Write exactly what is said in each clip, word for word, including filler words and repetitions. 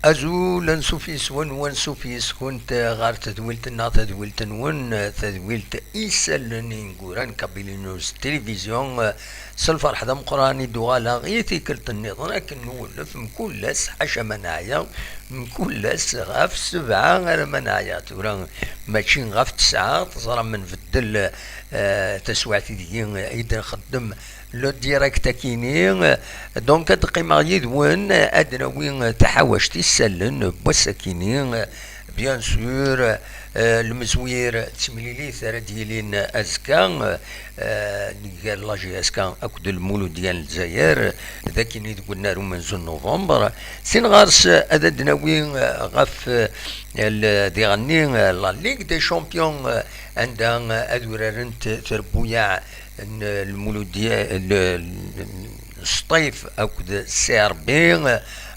Azul, ansuf yes-wen, wansuf yes-kunt ɣer tedwilt-nneɣ, tadwilt-nwen, tadwilt Isallen Ineggura n Kabylie News Télévision. S lferḥ d ameqqran i d-uɣaleɣ i tikkelt nniḍen akken nwellef mkul ass, ḥaca ma neɛya, mkul ass ɣef sebɛa alamma neɛya. Tura mačči ɣef tesɛa, teẓram nbeddel, eh, taswiɛt ideg i d-nxeddem le direct akini. Donc ad qqimeɣ yid-wen, ad d-nawi taḥawact isallen n wass akini. Bien sûr, eh, lemzwir d temlilit ara d-yilin azekka, eh, gar la J S K akked Lmuludya n Lezzayer, d akini deg unnar umenzu n novembre. Sin ɣer-s ad d-nawi, eh, ɣef, eh, l-, diɣenni, eh, la Ligue des Champions, eh, anda, eh, ad urarent trebbuyaɛ n Lmuludya, l-, l-, Sṭif akked C R B,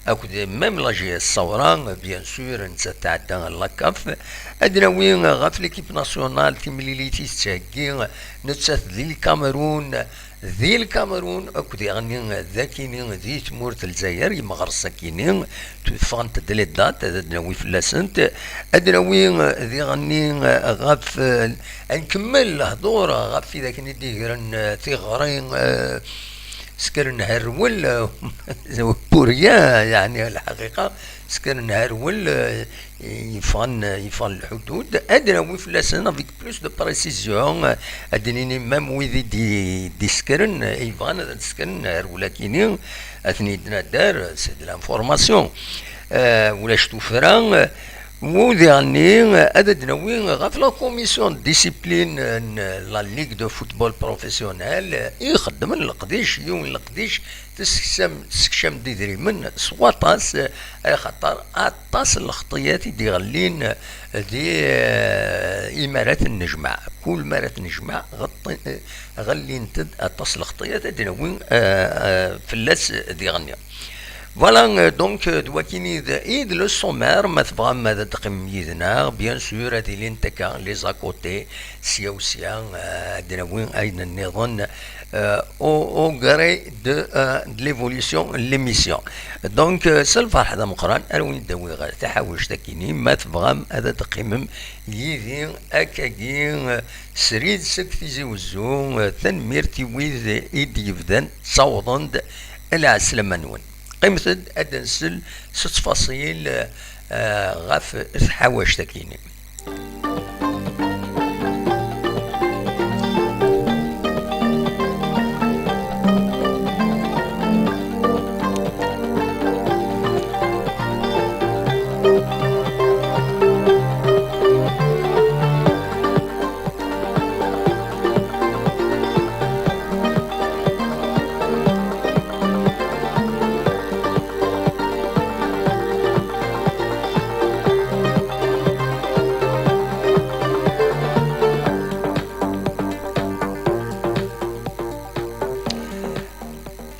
akked même la J S Sawra, bien sûr, nettat tɛedda la CAF. Ad nawi ɣef l'équipe nationale timlilit i tettheggi nettat di Lkamerun, di Lkamerun, akked iɣenni d akini di tmurt n Lezzayer, yemɣers akini, ffɣent-d les dates, ad nawi fell-asent. Ad nawi diɣenni ɣef, ad nkemmel lehdur ɣef widak-nni d-igren tiɣri, eh, Skren Herwel, eh, pour rien, yeɛni lḥaqiqa, Skren Herwel, eh, yeffɣen, yeffɣen lḥudud. Ad nawi fell-asen avec plus de précision, eh, ad d-nini même wid i d-, d-iskren, eh, yebɣan ad skren Herwel akini, ad ten-id-nadder, c'est de l'information. Eh, ulac tuffra, eh, Wudiɣ-nni ad d-nawi ɣef la commission de discipline n la Ligue de football professionnel i ixeddmen leqdic, yiwen leqdic tesseksam-, tessekcam-d idrimen s waṭas, axaṭer aṭas n lexṭiyat i d-iɣellin di, eh, imi ara ten-nejmeɛ. Kul mi ara ten-nejmeɛ, ɣeṭṭi-, ɣellint-d aṭas n lexṭiyat, ad d-nawi, eh, eh, fell-as diɣ-nni. Voilà, euh, donc, euh, d wakini d, i d le sommaire, ma tebɣam ad d-teqqimem yid-neɣ, bien sûr, ad ilint akka les à côté, sya u sya, euh, ad d-nawi ayen nniḍen, euh, au, au gré de, euh, de l'évolution n l'émission. Donc, euh, s lferḥ d ameqqran, ar win d-awiɣ taḥawact akini, ma tebɣam ad d-teqqimem yid-i akkagi, euh, srid seg Tizi Wezzu, euh, tanemmirt i wid i d-yebdan ttawḍen-d. Lɛeslama-nwen. Qqimet-d ad d-nsel s ttfaṣil, eh, ɣef tḥawact-agi-nni.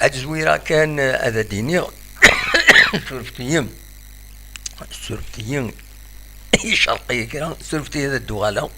Ad zwireɣ kan ad d-iniɣ, surfet-iyi, surfet-iyi. Icerq-iyi kra, surfet-iyi ad d-uɣaleɣ.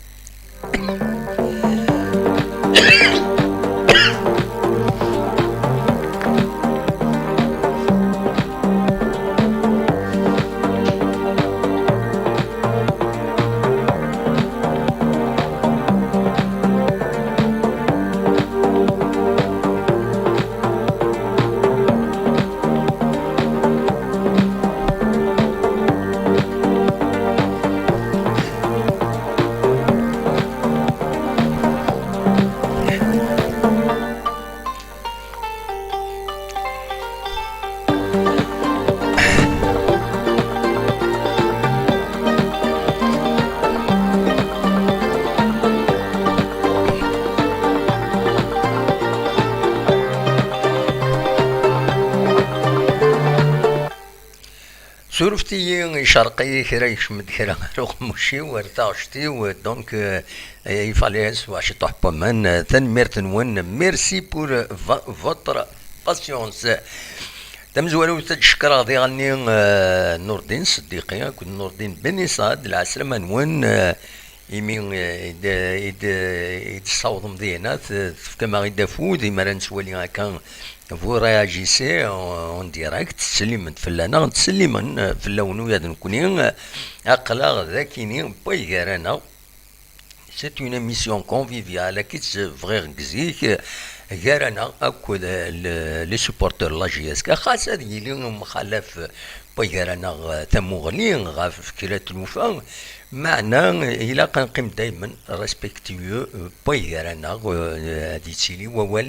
Surfet-iyi, icerq-iyi kra, yekcem-d kra ar uqemmuc-iw, ar taɣect-iw, donc, euh, il fallait aswac ṭuḥ n waman. Tanemmirt-nwen, merci pour, euh, vo-, votre patience. Tamezwarut ad d-cekkreɣ diɣenni, euh, Nurdin Seddiqi akked Nurdin Benissad, lɛeslama-nwen, euh, Imi eh, i d- i d- i d-tessawḍem dinna, t- tefkam-aɣ-id afud, imi ara nettwali akka, vous réagissez en, en direct, tettsellim-d fell-aneɣ, nettsellim eh, fell-awen ula d nekkni, eh, aql-aɣ d akini n way gar-aneɣ. C'est une émission conviviale, akka i tt-bɣiɣ deg zik, eh, gar-aneɣ akked eh, le- les supporters n la J S K, xas ad yili umxalaf n way gar-aneɣ eh, tamuɣli ɣef kra tlufa, meɛna eh, ilaq ad neqqim daymen respectueux eh, n way gar-aneɣ, eh, ad yettili wawal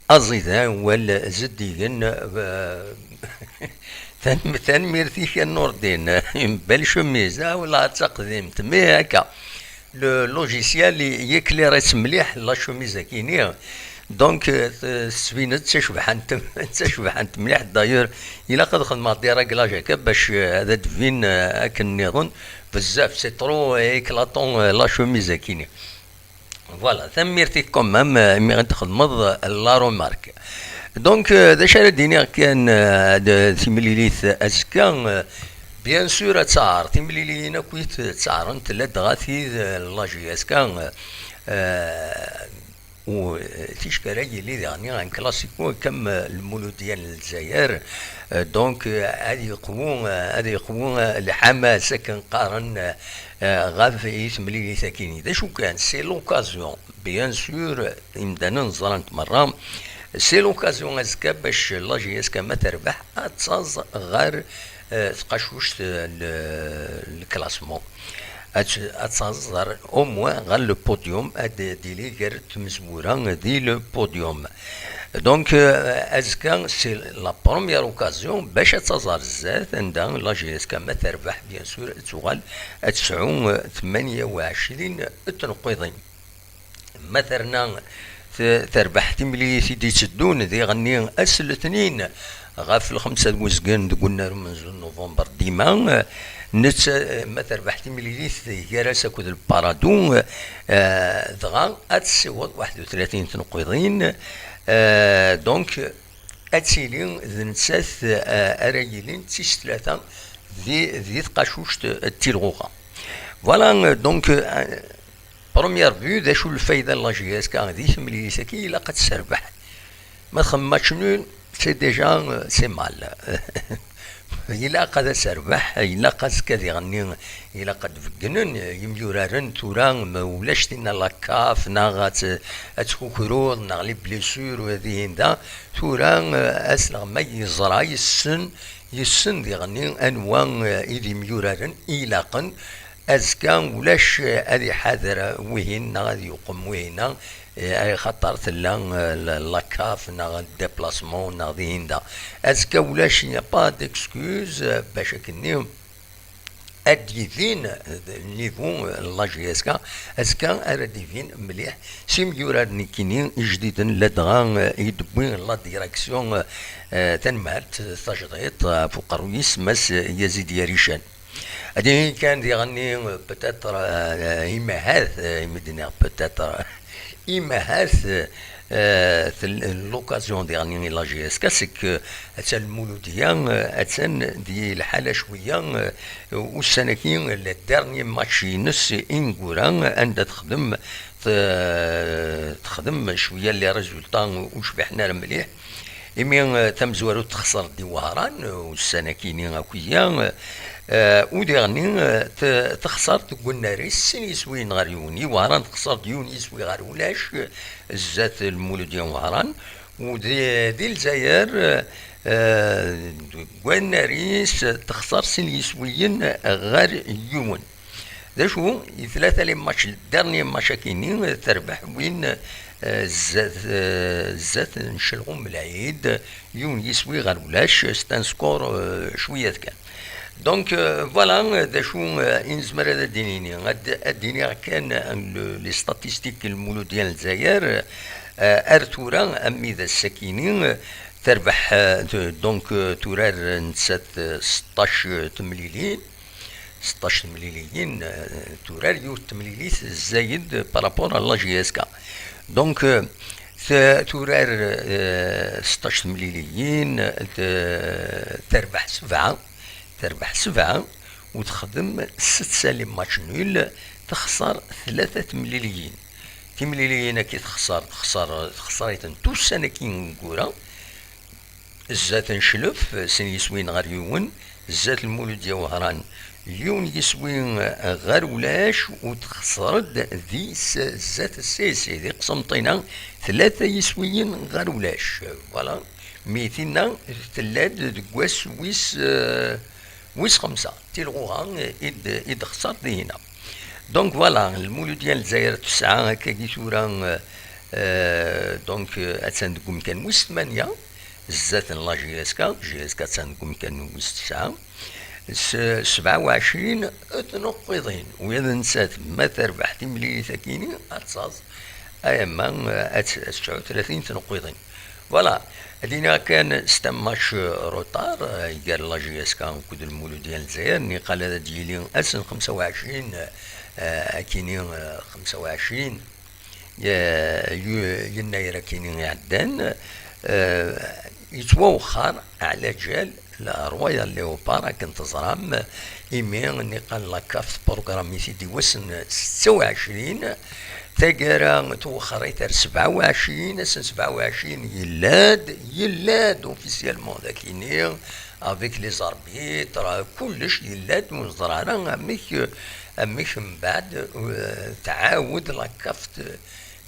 aẓidan, wal zeddigen, eh, tan- tanemmirt-ik a Nurdin, une belle chemise, ah, wala d taqdimt, mais akka, le logiciel i- i éclaire-itt mliḥ, la chemise-agi-ni, donc, euh, tettbin-d d tacebḥant, d tacebḥant mliḥ, d'ailleurs, ilaq ad xedmeɣ des réglages akka bac, euh, ad d-tbin, euh, akken nniḍen, bezzaf, c'est trop éclatant, euh, la chemise-agi-ni. Voilà, tanemmirt-ik quand même, euh, imi i d-txedmeḍ, euh, la remarque. Donc, euh, d acu ara d-iniɣ kan, euh, d timlilit azekka, euh, bien sûr ad taɛer, timliliyin akk i tt- ttaɛrent, ladɣa tid, euh, n la J S K, euh, euh, u euh, tickara yili daɣni un classico comme euh, le Mouloudia n Lezzayer, euh, donc euh, ad yeqwu, euh, ad yeqwu euh, lḥamas akken qqaren, euh, euh, ɣef i temlilit-agi-ni. D acu kan, c'est l'occasion, bien sûr, imdanen ẓran-t merra, c'est l'occasion azekka bac la J S K ma terbeḥ ad taẓ ɣer euh, tqacuct euh, le, le classement. Ad, ad taẓ ɣer au moins ɣer le podium, ad d-, d-ili gar tmezwura di le podium. Donc, euh, azekka, c'est la première occasion bac ad taẓ ɣer zdat, anda la J S K ma terbeḥ, bien sûr, ad tuɣal ad tesɛu euh, tmanya u ɛecrin n tneqqiḍin. Ma terna t- terbeḥ timlilit i d-itteddun diɣenni ass n letnin ɣef lxemsa d wezgen deg unnar umenzu n november dima, netta, ma terbeḥ timlilit gar-as akked le Paradou, eh, dɣa ad tessiweḍ waḥed u tlatin tneqqiḍin, eh, donc ad tili d nettat, eh, ara yilin d tis tlata di, di tqacuct d tilɣuɣa. Voilà, donc, eh, première vue, d acu lfayda n la J S K di temlilit-agi, ilaq ad tserbeḥ. Ma txemmem match nul, c'est déjà, euh, c'est mal. Ilaq ad terbeḥ, ilaq azekka diɣenni, ilaq ad d-beggnen yimyuraren tura, ma ulac tinna la CAF, neɣ ad t- ad tkukruḍ, neɣ les blessures, dihin da. Tura, euh, asleɣ ma yeẓra, yessen, yessen diɣenni anwa, euh, i d imyuraren i ilaqen. Azekka ulac, eh, ad iḥader wihin neɣ ad yuqem wihin, eh, axaṭer tella, eh, la, la CAF neɣ déplacement neɣ dihin da. Azekka ulac, il n'y a pas d'excuse, eh, bac akkenni ad d-yibin, eh, niveau, eh, n la J S K. Azekka ara d-yibin mliḥ s imyurar nekkini ijdiden, ladɣa, eh, i d-tewwi la direction, eh, eh, tanmalt, eh, tajdiṭ, eh, ɣef uqerruy-is Mass Yazid Yarican. Ad yini kan diɣenni, peut-être, euh, imahat, euh, imi d-nniɣ peut-être, imahat, euh, tel- l'occasion diɣenni i la J S K, c'est que attan Lmuludiya, euh, attan di lḥala cwiya, euh, ussan-agi, le dernier match-ines ineggura, anda texdem, t- texdem cwiya les résultats ur cbiḥen ara mliḥ. Imi, eh, tamezwarut texṣer di Wehran, eh, ussan-akini akk-aya, eh, u diɣenni, eh, te- texṣer deg unnar-is sin yiswiyen ɣer yiwen. I Wehran texṣer-d yiwen yiswi ɣer ulac, eh, zdat Lmuludya n Wehran. U di, di Lezzayer, eh, eh, deg wannar-is texṣer sin yiswiyen ɣer yiwen. D acu, i tlata les matchs, le dernier match akini, terbeḥ win, eh, zdat, eh, zdat n Celɣum Lɛid, yiwen yiswi ɣer ulac, c'est un score, eh, cwiyat kan. Donc, eh, voilà, eh, d acu, eh, i nezmer ad d-nini. Ad, ad d-iniɣ kan, eh, le- les statistiques n Lmuludya n Lezzayer, eh, ar tura, armi d ass-akini, eh, terbeḥ, eh, t- donc, eh, turar nettat, eh, seṭṭac temlilin, seṭṭac temliliyin, eh, turar yiwet temlilit zzayed par rapport à la J S K. Donc, eh, t- turar, eh, seṭṭac temliliyin, eh, t- terbeḥ sebɛa, terbeḥ sebɛa, u texdem setta les matchs nuls, texṣer tlata temliliyin. Timliliyin-agi texṣer, texṣer, texṣer-itent ussan-agi ineggura. Zdat n Cclef, sin yiswiyen ɣer yiwen, zdat Lmuludya Wehran, yiwen yiswi ɣer ulac, u texṣer-d di s-, zdat S S C, di Qsenṭina, tlata yiswiyen ɣer ulac. Voilà. Mi tinna tella-d deg wass wis, eh, wis xemsa, tilɣuɣa i d-, i d-texṣer dihin. Donc voilà, Lmuludya n Lezzayer tesɛa akkagi tura, euh, donc, euh, attan deg umkan wis tmanya, zdat n la J S K, J S K attan deg umkan wis tesɛa, s-, sebɛa u ɛecrin tneqqiḍin, u nettat ma terbeḥ timlilit akini, ad taẓ, ayama, euh, ad t-, ad tesɛu tlatin tneqqiḍin. Voilà, ad iniɣ kan c'est un match retard, euh, gar la J S K akked Lmuludya n Lezzayer, niqal ad d-yili ass n xemsa u ɛecrin, euh, akini, euh, xemsa u ɛecrin, euh, yu-, yennayer akini iɛeddan, euh, yettwawexxer ɛla ǧal la Royal Leopard, akken teẓram, imi niqal la CAF tprogrammi-t-id i wass n setta u ɛecrin, taggara twexxer-it ar sebɛa u ɛecrin, ass n sebɛa u ɛecrin yella-d, yella-d officiellement d akini, avec les arbitres, kullec yella-d, ur neẓri ara amek, amek mbeɛd, euh, tɛawed la CAF t-,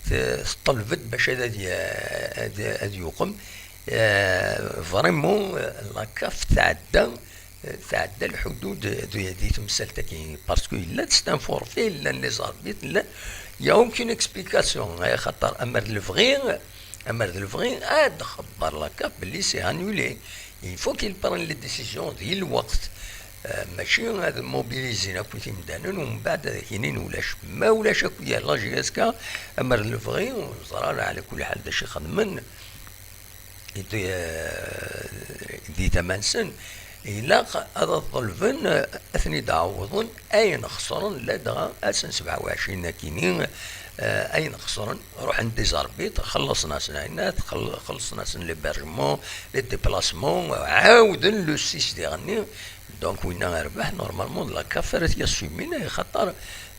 t-, teṭleb-d bac ad, ad, ad, ad yuqem. Euh, vraiment, la CAF tɛedda, tɛedda lḥudud di, di temsalt-agi, parce que yella-d c'est un forfait, llan les arbitres, llan, il y a aucune explication, axaṭer amer d lebɣi, amer d lebɣi, ad xebber la CAF belli c'est annulé. Il faut qu'ils prennent les décisions di lweqt. Euh, mačči ad mobilisent akk timdanin, u mbeɛd ad ak-inin ulac. Ma ulac akk ya la J S K, amer d lebɣi, ur neẓri ara ɛla kulli ḥal d acu i xedmen. I d-, eh, di tama-nsen, ilaq ad ḍelben, eh, ad ten-id-ɛawḍen ayen xesren, ladɣa ass n sebɛa u ɛecrin akini, eh, ayen xesren, ruḥen des arbitres, xellṣen-asen ayen, xell-, xellṣen-asen l'hébergement, les déplacements, ɛawden le six diɣenni. Donc winna rbeḥ, normalement d la CAF ara t-yassumin, axaṭer,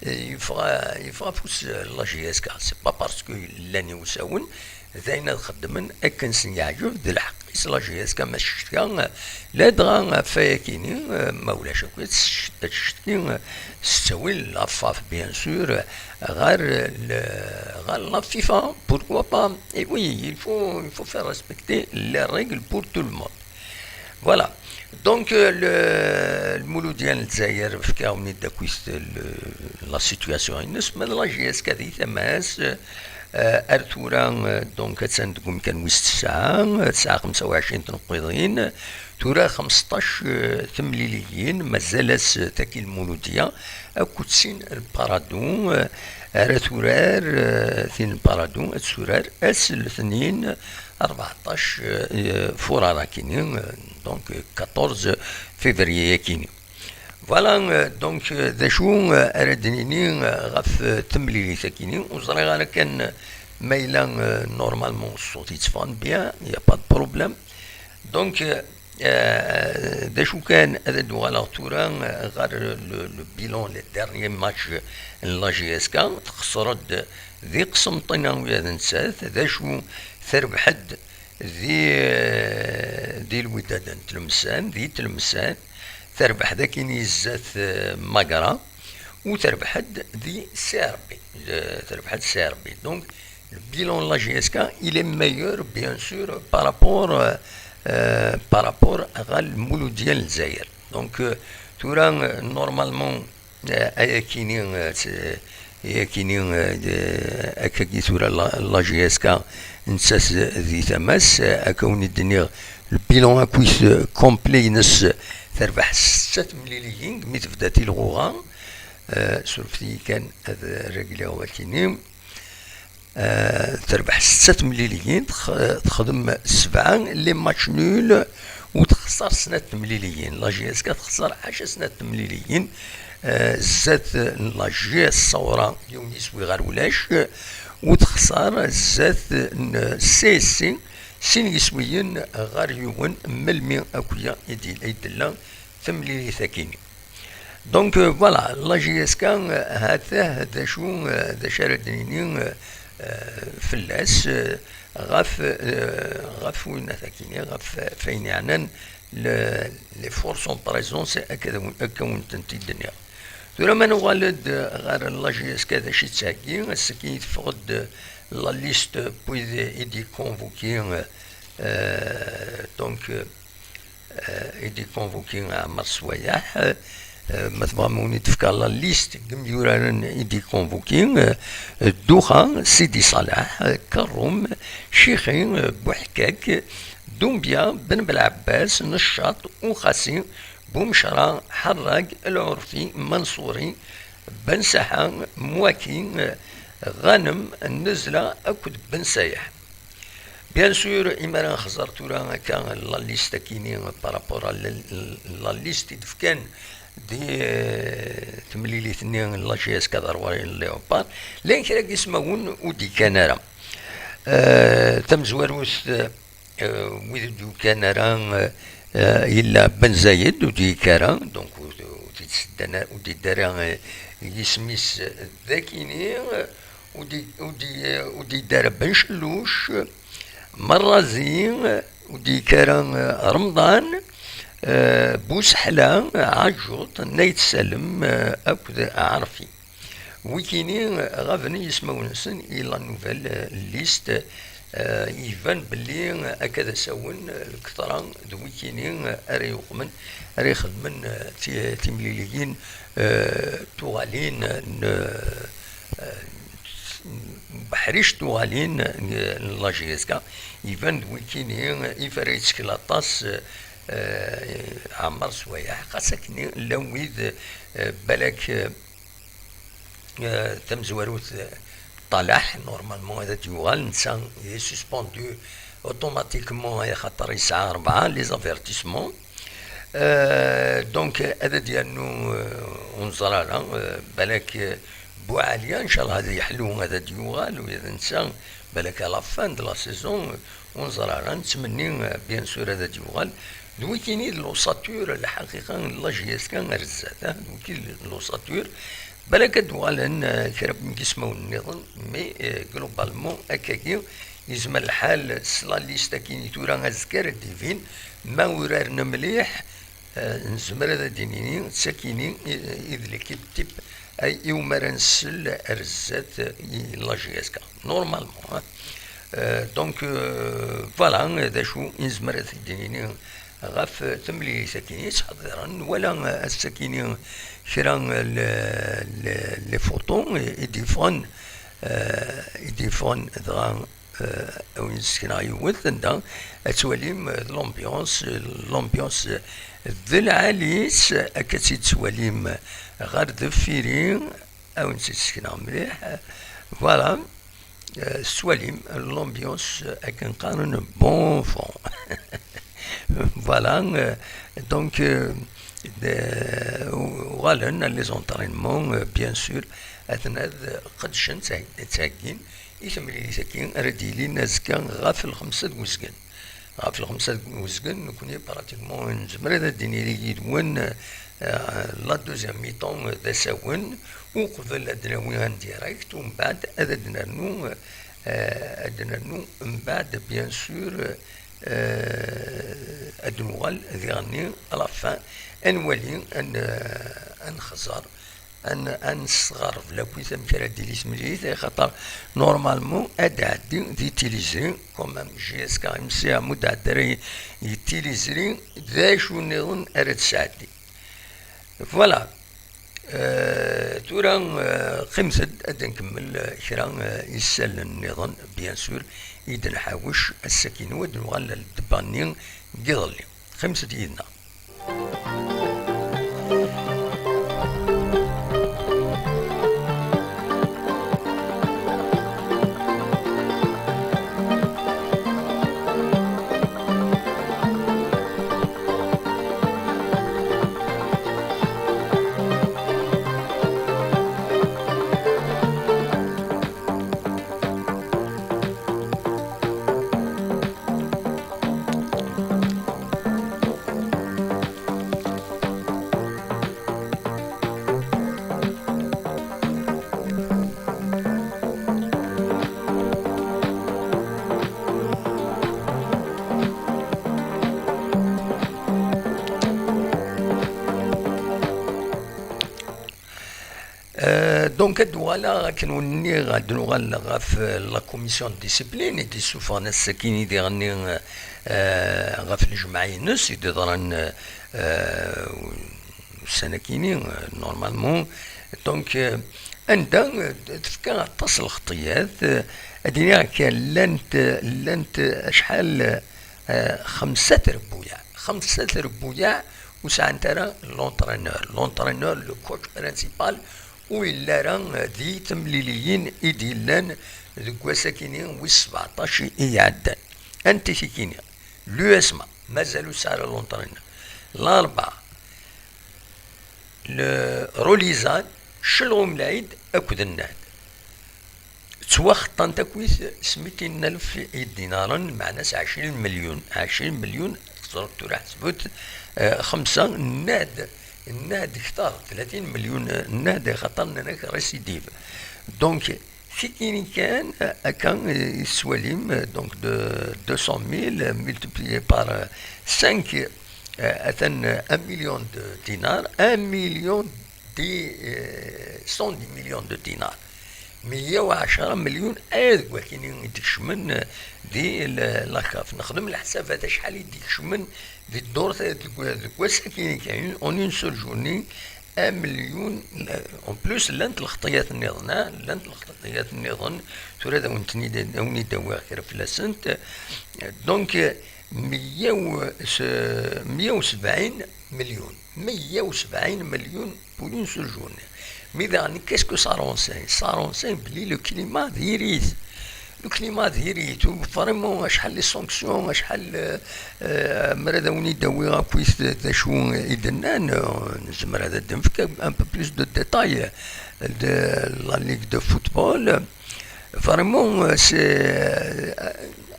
eh, yeffeɣ, yeffeɣ afus, eh, la J S K. C'est pas parce que llan iwsawen, d ayen ad xeddmen akken sen-yeɛǧeb, d lḥeqq-is la J S K, ma teccetka, ladɣa ɣef wayakini, ma ulac akk, ad tecc-, ad tecetki s ttawil la FAF, bien sûr, ɣer l-, ɣer la FIFA, pourquoi pas. Et oui, il faut, il faut faire respecter les règles pour tout le monde. Voilà. Donc, euh, le, Lmuludya n Lezzayer, fkiɣ-awen-id akkit le, la situation-ines, ma d la J S K di tama-s, euh, ar tura, euh, donc, attan deg umkan wis tesɛa, tesɛa xemsa u ɛecrin tneqqiḍin, tura xmesṭac, euh, temliliyin, mazal-as, euh, taki Lmuludya, akked sin n Paradou, euh, ara turar, euh, tin n Paradou, ad turar ass n letnin, rbeɛṭac, euh, furar akini, euh, donc, euh, quatorze février akini. Voilà, euh, donc, euh, d acu, euh, ara d-nini, euh, ɣef, euh, temlilit akini, ur ẓriɣ ara kan, euh, ma yella, euh, normalement ṣṣut yetteffeɣ-n bien, il y a pas de problème. Donc, euh, euh, d acu kan, ad d-uɣaleɣ tura, euh, ɣer le, le bilan, les derniers matchs n la J S K, texṣer-d di Qsenṭina ula d nettat, d acu terbeḥ-d di, di Lwidad n Tlemsan, di Tlemsan, terbeḥ d akin i zdat, eh, Magra, u terbeḥ-d di C R B, eh, terbeḥ-d C R B. Donc, le bilan de la J S K, il est meilleur, bien sûr, par rapport, euh, euh, par rapport à Lmuludya n Lezzayer. Donc, euh, tura, euh, normalement, Eh, ayakini, eh, t-, ayakini, eh, d-, akkagi tura la, la J S K nettat di tama-s, eh, akka wen-d-nniɣ, le bilan akk-is, eh, complet-ines, terbeḥ setta temliliyin, mi tebda tilɣuɣa, eh, surfet-iyi kan ad rregliɣ wakini. Eh, terbeḥ setta temliliyin, tex-, texdem sebɛa les matchs nuls, u texṣer snat temliliyin. La J S K texṣer ɛecra snat temliliyin, eh, zdat n la J S Saoura, yiwen iswi ɣer ulac, u texṣer zdat n C S C, sin yiswiyen ɣer yiwen, melmi akk-ya i d-, i d-tella temlilit akini. Donc, euh, voilà, la J S K, euh, ha-t-ah d acu, euh, d acu ara d-nini, euh, euh, fell-as, euh, ɣef, euh, ɣef winna takini, ɣef, ɣef ayen yeɛnan le, les forces en présence, akka d-, akka wen-tent-id-nniɣ. Tura ma nuɣal-d ɣer la J S K d acu i d-tettheggi, ass-agi teffeɣ-d la liste n wid i d-iconvoqué, euh, donc, euh, euh, i d-iconvoqué Ɛmer Swayeḥ. Euh, ma tebɣam wen-id-fkeɣ la liste n yimyuraren i d-iconvoqué, euh, Dduxa, Sidi Salaḥ, euh, Karum, Cixi, euh, Buḥkak, Dumbia, Ben Belɛebbas, Neccaṭ, Uxasi, Bumecra, Ḥerrag, Lɛurfi, Manṣuri, Ben Saḥa, Mwaki, euh, Ghanem, Nnezla akked Ben Sayeḥ. Bien sûr, imi ara nxeẓẓer tura akka la liste akini par rapport à la, la liste i d-fkan di, euh, temlilit-nni n la J S K d Rwari n Léopard, llan kra n yismawen ur d-ikkan ara. Euh, tamezwarut, euh, wid ur d-yekkan ara, euh, euh, yella Ben Zayed, ur d-yekka ara, donc ur, ur d-yeddan, ur d-yedda ara, euh, yisem-is d akini, euh, ur d-, ur d-, ur d-yedda ara Ben Celluc, Merrazi, ur d-yekka ara, eh, Remḍan, eh, Buseḥla, Ɛaǧuṭ, Nayt Salem, eh, akked Ɛarfi. Wikini, eh, ɣaben yismawen-nsen i la nouvelle, eh, liste, eh, iban belli, eh, akka d asawen, eh, lketra d wikini, eh, ara yuqmen, ara ixedmen, eh, ti-, timliliyin, eh, tuɣalin n, eh, beḥric tuɣalin n, n la J S K, iban d wikini i ara yettkel aṭas, eh, Ɛmer Swayeḥ, xas akken llan wid, eh, balak, eh, tamezwarut, eh, Ṭalaḥ, normalement ad d-yuɣal, netta il est suspendu automatiquement, axaṭer yesɛa rebɛa les avertissements. Euh, donc, ad d-yernu, euh, ur neẓri ara, euh, balak, euh, Buɛali, ncallah ad yeḥlu, ad d-yuɣal, u d netta, balak à la fin de la saison, euh, ur neẓri ara, nettmenni, euh, bien sûr, ad d-yuɣal. D wikini d l'ossature, lḥaqiqa, n la J S K ar zdat, ah, d wikini d l'ossature. Balak ad d-uɣalen, euh, kra n yismawen nniḍen, mais, euh, globalement, akkagi, yezmer lḥal s la liste akini tura azekka ara d-ibin, ma uraren mliḥ, eh, nezmer ad d-nini d takini i, i d l'équipe type ay iwumi ara nsel ar zdat i la J S K. Normalement, hein. Euh, donc, euh, voilà, d acu i nezmer ad t-id-nini ɣef temlilit akini yettḥeḍiren, wala ass akini kra n le, le, les photos i, i d-yeffɣen, euh, i d-yeffɣen dɣa, euh, a wen-d-sekneɣ yiwet, anda ad twalim, euh, l'ambiance, euh, l'ambiance, euh, d lɛali-s, akka tt-id-twalim ɣer deffir-i, a wen-tt-id-sekneɣ mliḥ. Voilà. Euh, tettwalim l'ambiance, euh, akken qqaren bon fond. Voilà, euh, donc, euh, de, uɣalen les entraînements, euh, bien sûr, aten ad qedcen, tthe-, ttheggin i temlilit-agi ara d-yilin azekka ɣef lxemsa deg uzgen. Ɣef lxemsa deg uzgen, nekkni pratiquement nezmer ad d-nili yid-wen, euh, la deuxième mi-temps d asawen, uqbel ad d-nawi en direct, umbeɛd ad d-nernu, euh, ad d-nernu mbeɛd, bien sûr, euh, ad d-nuɣal diɣenni à la fin, ad nwali, ad n-, ad nxeẓẓer, ad n-, ad nesɣerreb lakit amek ara d-tili temlilit, axaṭer normalement ad d-tɛeddi di tiliẓri, quand même, J S K M C M ur d-tɛeddi ara i, i tiliẓri, d acu nniḍen ara d-tesɛeddi. Voilà. Euh, tura, euh, qqimet-d ad nkemmel, euh, kra, euh, isallen nniḍen, bien sûr, i d-nḥawec ass-agi, ad nuɣal ar ddebba-nni n yiḍelli. Qqimet-d yid-neɣ. Donc, ad d-uɣaleɣ akken ur nniɣ, ad d-nuɣal ɣef la commission de discipline i d-issufɣen ass-agi diɣenni, eh, ɣef lejmaɛ-ines i d-iḍran, eh, ussan-agi, eh, normalement. Donc, eh, anda, eh, tefka aṭas n lxeṭṭiyat, eh, ad d-iniɣ kan llant, llant acḥal, eh, xemsa trebbuyaɛ, xemsa trebbuyaɛ ur sɛant ara l'entraîneur. L'entraîneur, le coach principal, ur yelli ara di temliliyin i d-yellan deg wass-akini wis sebɛeṭṭac i iɛeddan. Anti tikini? L'U S M A, mazal ur tesɛi ara l'entraîneur. Larebɛa, le Rolizan, Ccelɣum Lɛid akked Nnad. Ttwaxeṭṭan takk s mitin alef idinaren, meɛna s ɛecrin melyun. Ɛecrin melyun, teẓriḍ tura ḥesbet, eh, xemsa, Nnad, Nnad kter, tlatin melyun, eh, Nnad, axaṭer nnan-ak récidive. Donc, tikini kan, eh, akka, eh, i tettwalim, eh, donc de deux cent mille, eh, multiplié par, eh, cinq, eh, atan, eh, un million de dinars, un million de, eh, cent dix millions de dinars. Meyya u ɛecra melyun aya deg wakini i d-ikecmen, eh, di l-, la caf. Nexdem leḥsabat acḥal i d-ikecmen di ddurt, eh, deg, deg wass-akini kan, en une seule journée, un million, eh, en plus, llant lxeṭṭiyat nniḍen, ah, llant lxeṭṭiyat nniḍen, tura ad awen-ten-id, ad awen-id-awiɣ kra fell-asent. Donc, eh, meyya u s-, meyya u sebɛin melyun. Meyya u sebɛin melyun pour une seule journée. Mais daɣen, qu'est-ce que ça renseigne? Ça renseigne belli le climat diri-t. Le climat diri-t. Vraiment, acḥal les sanctions, acḥal, euh, euh, mi ara d awen-id-awiɣ akkit d acu i d-nnan, euh, nezmer ad d-nefk un peu plus de détails de la Ligue de football. Vraiment, euh, c'est, euh,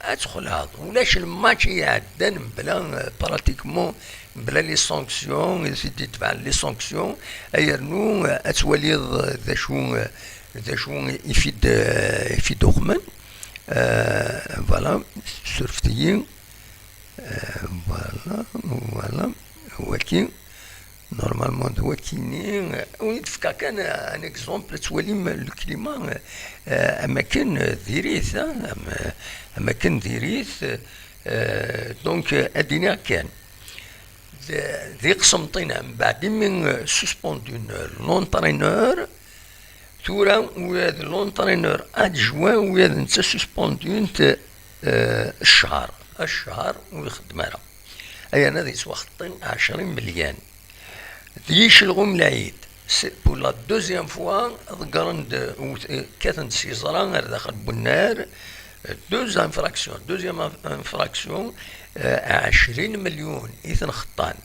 ad txelɛeḍ. Ulac lmatch i iɛeddan mebla, euh, pratiquement, mebla les sanctions, i t-id-itebɛen les sanctions, ay rnu, euh, ad twaliḍ, euh, d acu, euh, d acu i f-id, euh, i f-id-uqmen. Euh, voilà, surfet-iyi. Euh, voilà, voilà, waki. Normalement, d wakini, euh, ur yi-d-fka kan, euh, un exemple, ad twalim le climat, euh, euh, am akken, euh, diri-t, hein, am, euh, am akken diri-t, euh, donc, euh, ad d-iniɣ kan. D, d iqsemṭin-a, mbeɛd imi, euh, suspendun, euh, l'entraîneur, tura, ula d l'entraîneur adjoint, ula d netta suspendun-t, euh, ccher, ccher ur ixeddem ara. Ayen ad yettwaxeṭṭi ɛecrin melyun. D Iccelɣum Lɛid, c'est pour la deuxième fois, ḍeggren-d, wt-, kkaten-d s yeẓra ar daxel n wennar, deux infractions, deuxième inf-, infraction, euh, ɛecrin melyun i ten-xeṭṭan.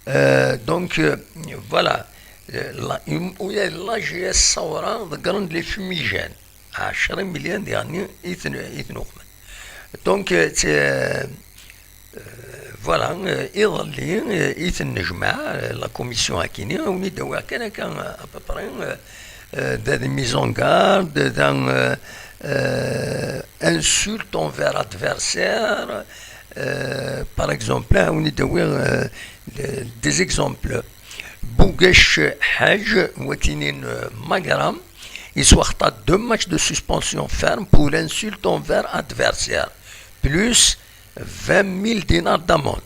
Euh, donc, euh, voilà. Euh, la, im-, ula d la G S Sawra ḍeggren-d les fumigènes. Ɛecrin melyun diɣenni i ten-, i ten-uqmen. Donc, euh, c'est, euh, euh, voilà, euh, iḍelli, euh, i ten-nejmeɛ, euh, la commission akini, ad wen-id-awiɣ kan akka, euh, à peu près, euh, euh, d, d mise en garde, d, euh, euh, insulte envers adversaire, euh, par exemple, ad wen-id-awiɣ, euh, de, des exemples. Bouguech Hadj, wakini n, euh, Magra, yettwaxeṭṭa deux matchs de suspension ferme pour insulte envers adversaire, plus vingt mille dinars d'amende.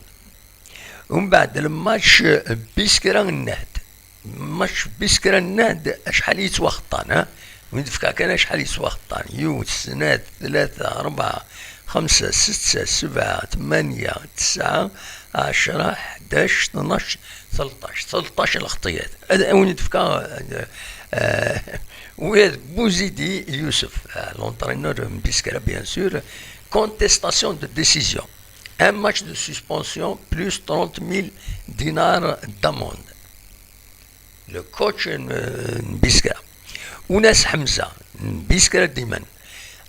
Umbeɛd, le match, euh, Biskra Nnad. Match Biskra Nnad, acḥal i yettwaxeṭṭan, ha? Wi d-fkeɣ kan acḥal i yettwaxeṭṭan. Yiwet, snat, tlata, rebɛa, xemsa, setta, sebɛa, tmanya, tesɛa, ɛecra, ḥdac, tnac, tleṭṭac. Tleṭṭac lxeṭṭiyat. Ad, ad wen-d-fkeɣ, euh, euh, wi d Bouzidi Youssef, euh, l'entraîneur n Biskra, bien sûr, contestation de décision. Un match de suspension plus trente mille dinars d'amende. Le coach n, n Biskra. Ounas Hamza, n Biskra Diman.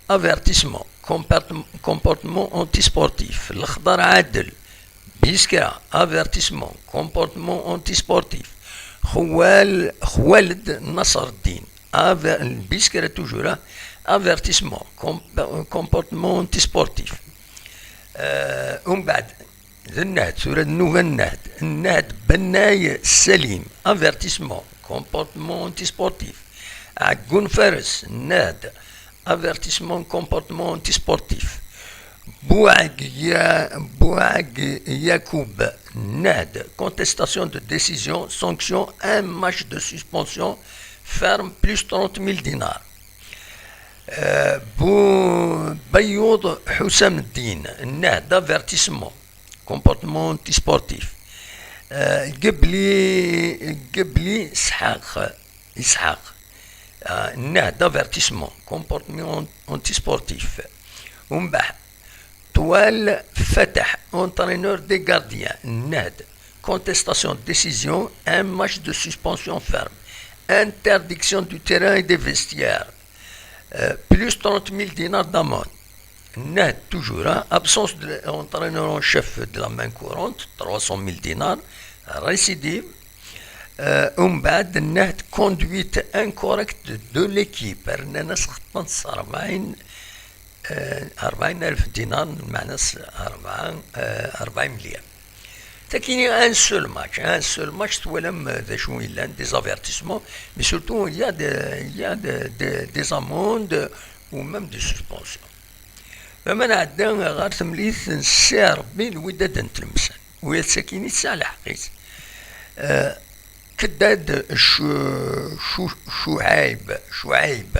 Avertissement, comportem-, comportement antisportif. Lexdar Adel, Biskra. Avertissement, comportement antisportif. Khoual-, Khoualed Nasreddin. Aver-, Biskra toujours, hein. Avertissement, com-, comportement antisportif. Euh, umbeɛd, d Nnad, tura d nnuba n Nnad. Nnad Bennay Salim, avertissement, comportement antisportif. Ɛeggun Fares, nnehd, avertissement, comportement antisportif. Bouag Ya-, Bouag Yacoub, nnehd, contestation de décision, sanction, un match de suspension ferme, plus trente mille dinars. Euh, Bou-, Bayoud Houssam Din, nnehd, avertissement, comportement antisportif. Euh, Gebli, Gebli Ishaq, Ishaq, euh, nnehd, avertissement, comportement antisportif. Umbeɛd, Toual Fatah, entraîneur des gardiens, nnehd, contestation de décision, un match de suspension ferme, interdiction du terrain et des vestiaires, euh, plus trente mille dinars d'amende. Nnehd toujours, hein, absence de l'entraîneur en chef de la main courante, trois cent mille dinars, récidive. Euh, umbeɛd, nnehd, conduite incorrecte de l'équipe, rnan-as xeṭṭen s rebɛin, euh, rebɛin alef dinar, lmeɛna s rebɛa, euh, rebɛa melyun. Takini, un seul match, un seul match, twalam, euh, d acu yellan, des avertissements, mais surtout, il y a des, il y a des, des, des amendes ou même des suspensions. Ma nɛedda ɣer temlilit n Si Rebbi d Widad n Tlemsan, u yat sakkin i tesɛa lḥeqq-is. Euh, Keddad Cu-, Cu-, Cuɛib, Cuɛib,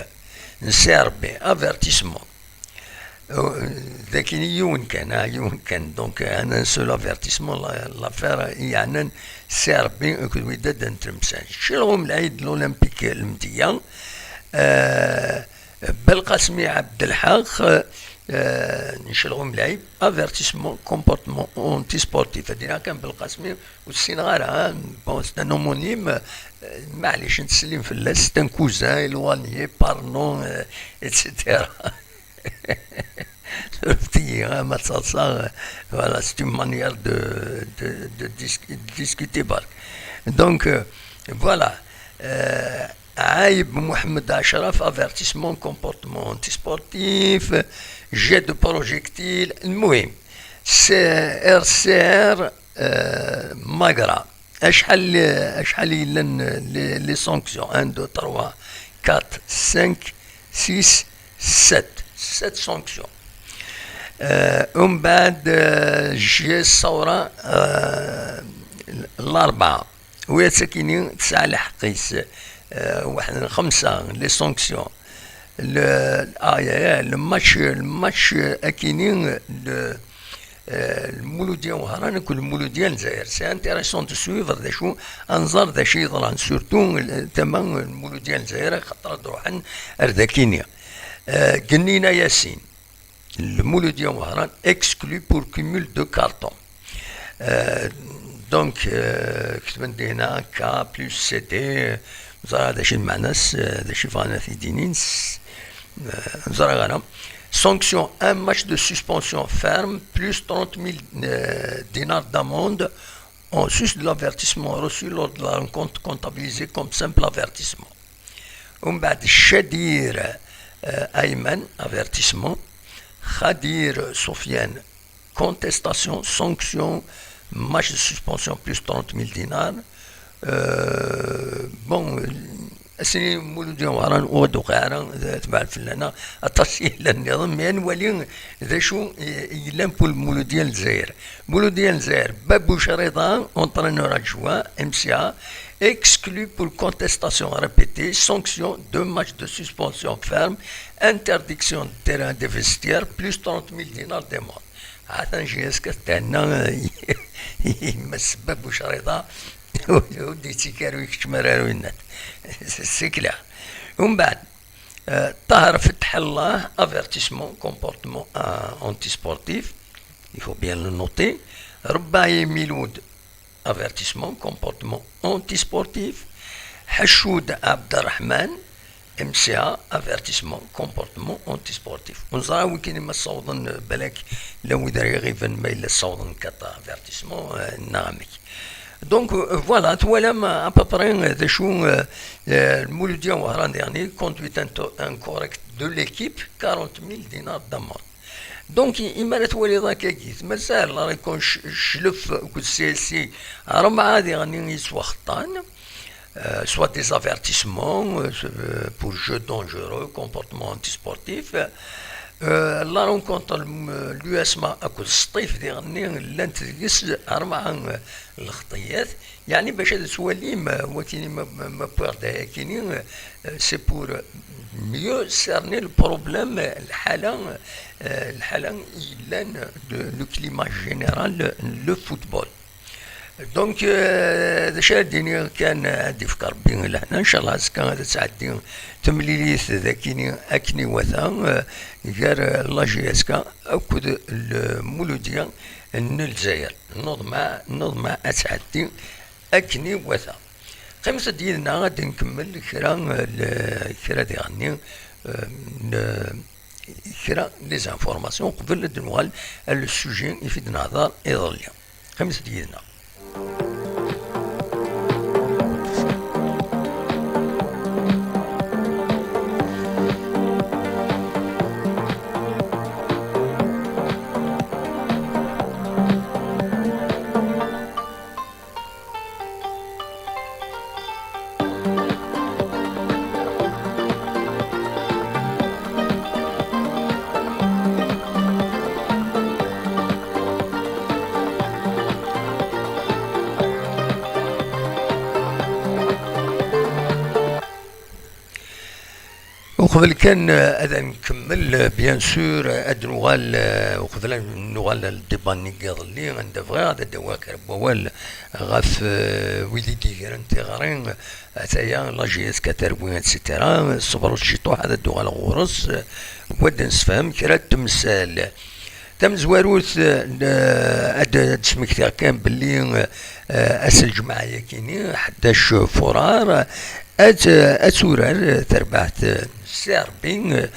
n Si Rebbi, avertissement. Euh, d akini yiwen kan, ah, yiwen kan. Donc, un seul avertissement, la-, l'affaire i yeɛnan Si Rebbi akked Widad n Tlemsan. Ccilɣu Mlɛid, l'Olympique Lmedya, euh, Belqasmi Abdelhaq, euh, n Ccilɣu Mlɛid, avertissement, comportement antisportif. Ad d-iniɣ kan Belqasmi, ur t-ssineɣ ara, hein. Bon, c'est un homonyme, euh, maɛlic, nettsellim fell-as, c'est un cousin éloigné, parlons, euh, et cetera. Surfet-iyi, hein, ma ttaḍsaɣ, euh, voilà, c'est une manière de, de, de dis-, de discuter, برك. Donc, euh, voilà. Euh, Aïb Mohamed Achraf, avertissement, comportement antisportif, jet de projectile, المهم. C'est R C R, euh, Magra. Acḥal, acḥal i yellan les, les sanctions? Un, deux, trois, quatre, cinq, six, sept. Sept sanctions. Euh, umbeɛd, euh, G S Saoura, euh, l'Arba'a. U yat sakini tesɛa lḥeqq-is, euh, waḥed n xemsa, les sanctions. Le, ah, ya, ya, le match, le match, euh, akini, le, euh, Lmuludya Wehran akked Lmuludya n Lezzayer. C'est intéressant de suivre d acu, ad nẓer d acu yeḍran, surtout, euh, tama n Lmuludya n Lezzayer, axaṭer ad ruḥen ar dakini. Euh, Gennina Yasin, Lmuludya Wehran exclu pour cumul de cartons. Euh, donc, euh, كتبن دينا K plus C T, euh, ẓra d acu lmeɛna-s, euh, d acu bɣan ad t-id-inin, s-, euh, ẓra ara. Sanction, un match de suspension ferme, plus trente mille, euh, dinars d'amende, en sus de l'avertissement reçu lors de la rencontre comptabilisé comme simple avertissement. Umbeɛd Chadir, euh, Ayman, avertissement. Khadir Soufiane, contestation, sanction, match de suspension plus trente mille dinars. Euh, bon, ass-nni Muludya Wehran ur d-tuqiɛ ara, tebɛed fell-aneɣ. Aṭas i yellan nniḍen, mi ad nwali d acu i, i yellan pour Muludya n Lezzayer. Muludya n Lezzayer, Babouch Rida, entraîneur adjoint, M C A, exclu pour contestation répétée, sanction, deux matchs de suspension ferme, interdiction de terrain, de vestiaire, plus trente mille dinars d'amende. Atan G S K thenna yemma-s Babouch Rida, ur d-yettik ara, ur yekcem ara, ur yenna-t. C'est clair. Umbeɛd, euh, Tahar Fetḥallah, avertissement, comportement, euh, antisportif, il faut bien le noter. Rebbaï Miloud, avertissement, comportement antisportif. Hachoud Abderrahman, M C A, avertissement, comportement antisportif. Ur neẓra wikini ma ssawḍen, euh, balak, llan wid ara iɣiben ma yella ssawḍen quatre avertissements, euh, neɣ amek. Donc, euh, voilà, twalam, euh, à peu près, euh, d acu, euh, euh, Lmuludya Wehran, diɣen, conduite into-, incorrecte de l'équipe, quarante mille dinars d'amende. Donc, i-, imi ara twaliḍ akkagi, mazal la récon-, c-, clef akked C S I, rebɛa diɣen i yettwaxeṭṭan. euh, soit des avertissements, euh, pour jeu dangereux, comportement antisportif. Euh, la rencontre, l'U S M A akked Sṭif diɣenni llant deg-s rebɛa, euh, lxeṭṭiyat. Yeɛni bac ad twalim, euh, wakini ma, ma, ma wwiɣ-d ayakini, euh, c'est pour mieux cerner le problème, euh, lḥala, euh, lḥala yellan de, le climat général, le football. Donc, euh, d acu ara d-iniɣ kan, ad d-ifk Rebbi lehna, ncallah azekka ad tɛeddi temlilit d akini akken iwata, euh, gar, euh, la J S K akked le Mouloudia n Lezzayer. Nuḍma, nuḍma ad tɛeddi akken iwata. Qqimet-d yid-neɣ ad nkemmel kra, euh, le-, kra diɣenni, euh, n-, kra des informations qbel ad nuɣal ar le sujet i fi d-nehḍer iḍelli. Qqimet-d yid-neɣ. Uqbel kan, euh, ad nkemmel, euh, bien sûr, euh, ad nuɣal, euh, uqbel ad nuɣal ar le débat-nni n yiḍelli, anda bɣiɣ ad d-awiɣ kra n wawal ɣef, euh, wid i d-igren tiɣri, euh, ataya, la J S K terwi, et cetera. Ṣebret ciṭuḥ, ad d-uɣaleɣ ɣur-s, euh, u ad d-nsefhem kra n temsal. Tamezwarut, euh, ad, ad d-smektiɣ kan belli, euh, ass n lǧemɛa-yakini, ḥdac furar, ad, ad turar terbaɛt n C R B, euh,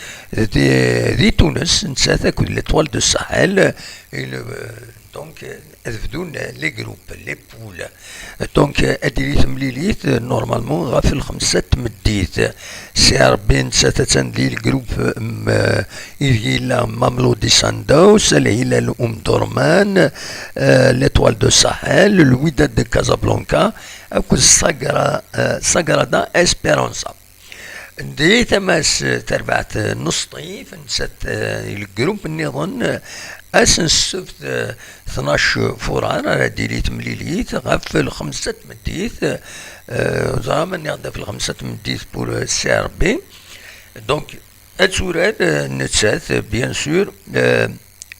di, di Tunes, nettat akked l'Étoile de Sahel, euh, et le, euh, donc, euh, ad bdun les groupes, les poules. Donc, euh, ad d-tili temlilit, euh, normalement, ɣef lxemsa n tmeddit. C R B nettat attan di le groupe, euh, ideg yella Mamelodi Sundowns, Al Hilal Omdurman, euh, l'Étoile de Sahel, le Wydad de Casablanca, akked Sagra-, euh, Sagrada Esperanza. Di tama-s, eh, terbaɛt, eh, n Sṭif, nettat, eh, i le groupe nniḍen, eh, ass n ssebt, eh, tnac furar ara d-tili temlilit ɣef lxemsa n tmeddit, eh, ẓra ma nniɣ-d ɣef lxemsa n tmeddit pour, eh, C R B. Donc, ad turar, eh, nettat, eh, bien sûr, eh,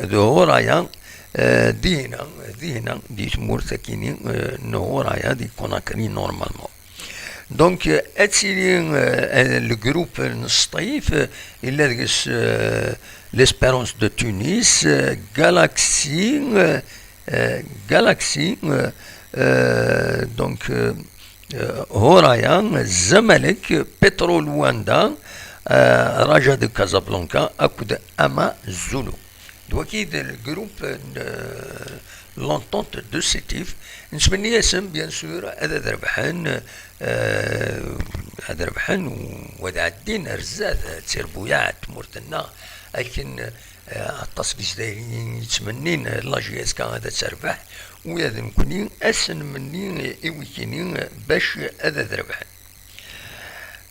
d Huraya, eh, dihna, dihna, di tmurt akini, eh, n Huraya, di Conakry, normalement. Donc, euh, ad tili, euh, le groupe n Sṭif, euh, yella deg-s, euh, l'Espérance de Tunis, euh, Galaxy, euh, euh, Galaxy, euh, euh, donc, euh, euh, Horaya, Zamalek, Petro Luanda, euh, Raja de Casablanca, akked Amazulu. D wagi d le groupe n, euh, l'Entente de Sétif. Nettmenni-asen, bien sûr, ad, ad rebḥen, euh, ad rebḥen u ad ɛeddin ar zdat, d tirbuyaɛ n tmurt-nneɣ, akken, euh, aṭas n Yizzayriyen yettmennin, euh, la J S K ad terbeḥ, u ad nekkni ad s-nmenni i wikini bac ad, ad rebḥen.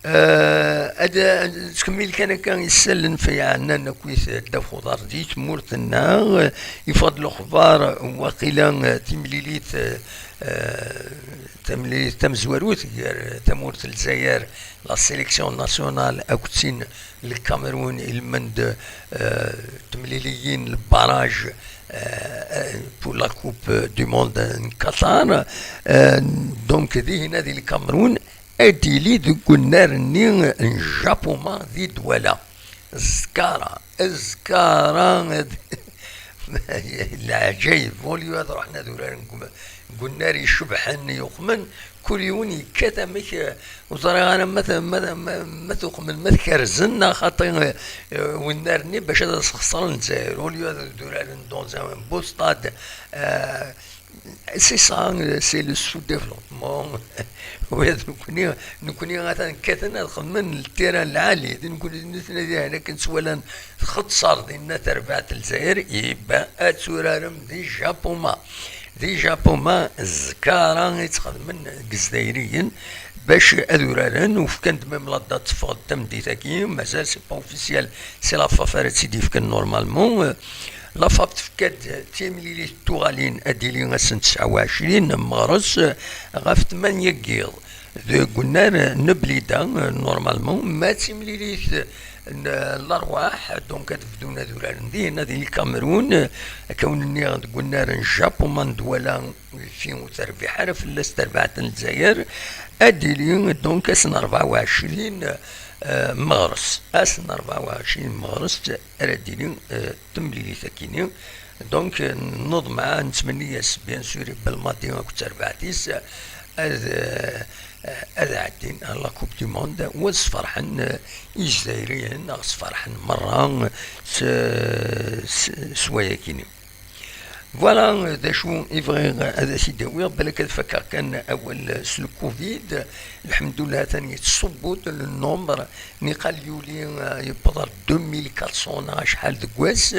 Eh, ad, ad nettkemmil kan akka isallen f yeɛnan akkit ddabex uḍar di tmurt-nneɣ. Yeffeɣ-d lexbar, waqila, eh, timlilit, eh, eh, tamlilit tamezwarut gar tamurt n Lezzayer, la sélection nationale, akked tin n Lkamerun, ilmend, eh, temliliyin, le barrage, eh, eh, pour la Coupe du Monde n Qatar. Eh, donc, dihin ad i Lkamerun ad d-yili deg unnar-nni n Japuma di Dwala. Zkara, zkara, leɛǧayeb, au lieu ad ruḥen ad uraren deg, deg unnar icebḥen yuqmen, kul yiwen yekkat amek, eh, ur ẓriɣ ara ma t-, ma, ma, ma tuqmen, ma tkerzen, neɣ xaṭi, eh, unnar-nni bac ad as-xeṣren Lezzayer, au lieu ad uraren dans un beau stade, eh, C'est ça, c'est le sous-développement. Wid nekkni, nekkni atan kkaten ad xedmen le terrain lɛali, d nekkni, nutni dihin akken ttwalan txeṣṣer dinna terbaɛt n Lezzayer, iban ad turarem di Japuma. Di Japuma, zkara i ttxedmen deg Izzayriyen, bac ad uraren, u fkan-d même la date teffeɣ-d tameddit-agi, mazal c'est pas officiel, c'est la FAF ara tt-id-yefken normalement. La FAF tefka-d timlilit n tuɣalin ad d-tili ass n tesɛa u ɛecrin meɣres ɣef tmanya n yiḍ deg unnar n Blida, normalement, ma d timlilit n lerwaḥ, donc ad bdun ad uraren din, ad yili Kamerun, akka wen-nniɣ deg unnar n Japon, ma n Dwala, fi ur terbiḥ ara fell-as terbaɛt n Lezzayer, ad d-tili donc ass n rebɛa u ɛecrin, euh, meɣres. Ass n rebɛa u ɛecrin meɣres ara d-tili, euh, temlilit akini. Donc, euh, neḍmeɛ, nettmenni-as, bien sûr, i Belmadi akked terbaɛt-is, euh, ad, euh, ad ɛeddin à la Coupe du Monde, u ad sferḥen, euh, Izzayriyen, ad sferḥen merra, euh, s, s, s wayakini. Voilà, euh, d acu i bɣiɣ ad as-id-awiɣ, balak ad fakeɣ kan awal s le Covid. Lḥemdullah, atan yettṣubbu-d le nombre, niqal yuli, euh, yewweḍ ar deux mille quatre cents neɣ acḥal deg wass.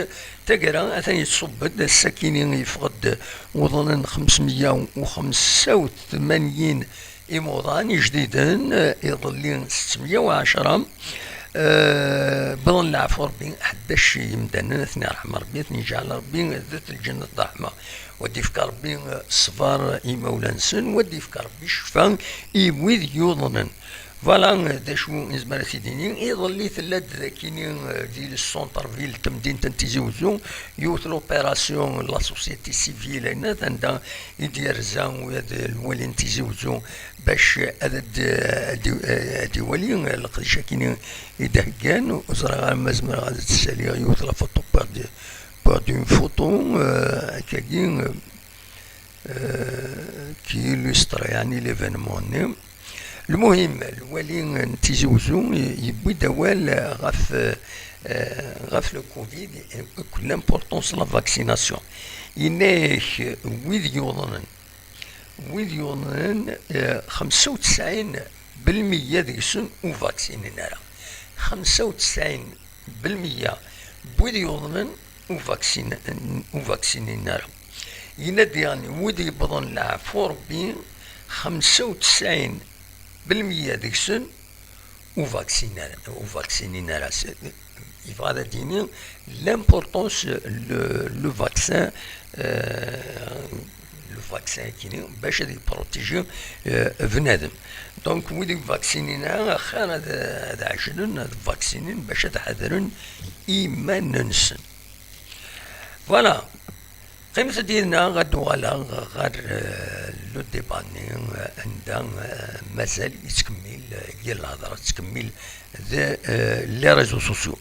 Taggara, atan yettṣubbu-d, ass-akini yeffeɣ-d uḍnen xemsmeyya u xemsa u tmanyin imuḍan ijdiden, eh, iḍelli setmeyya u ɛecra, eh, wwḍen leɛfu Rebbi, ḥdac yimdanen, ad ten-irḥem Rebbi, ad ten-yeǧɛel Rebbi d at lǧennet d ṛṛeḥma, u ad d-yefk Rebbi, eh, ṣṣber i imawlan-nsen, u ad d-yefk Rebbi ccfa i wid yuḍnen. Voilà, eh, d acu i nezmer ad t-id-nini. Iḍelli tella-d dakini, eh, di le centre-ville, temdint n Tizi Uzzu, yiwet l'opération n la société civile, anda i d-yerza ula d lwali n Tizi Uzzu bac ad, ad, ad, ad iwali leqdic-akini i d-heggan. Ur ẓriɣ ara ma zemreɣ ad d-ssaliɣ yiwet la photo, pour d-, pour d'une photo, euh, akkagi, euh, qui illustre, yeɛni, l'événement-nni. Lmuhim, lwali n Tizi Uzzu yewwi-d awal ɣef, euh, ɣef le Covid, l'importance de la vaccination. Yenna-yak, wid yuḍnen, wid yuḍnen, eh, xemsa u tesɛin belmeyya deg-sen ur vaksinin ara. Xemsa u tesɛin belmeyya n wid yuḍnen ur vaksin-, ur vaksinin ara. Yenna-d diɣen, wid yewwḍen leɛfu Rebbi, xemsa u tesɛin belmeyya deg-sen ur vaksinen ara, ur vaksinen ara. C'est, yebɣa ad d-yini l'importance, le, le vaccin, euh, le vaccin akini, bac ad yprotiji, euh, bnadem. Donc, wid ur vaksinen ara, axir ad, ad ɛejlen, ad vaksinen, bac ad ḥadren iman-nsen. Voilà. Qqimet-d yid-neɣ, ad d-uɣaleɣ ɣer, euh, le débat-nni, euh, anda, euh, mazal yettkemmil, euh, yir lhedra tettkemmil d, euh, les réseaux sociaux.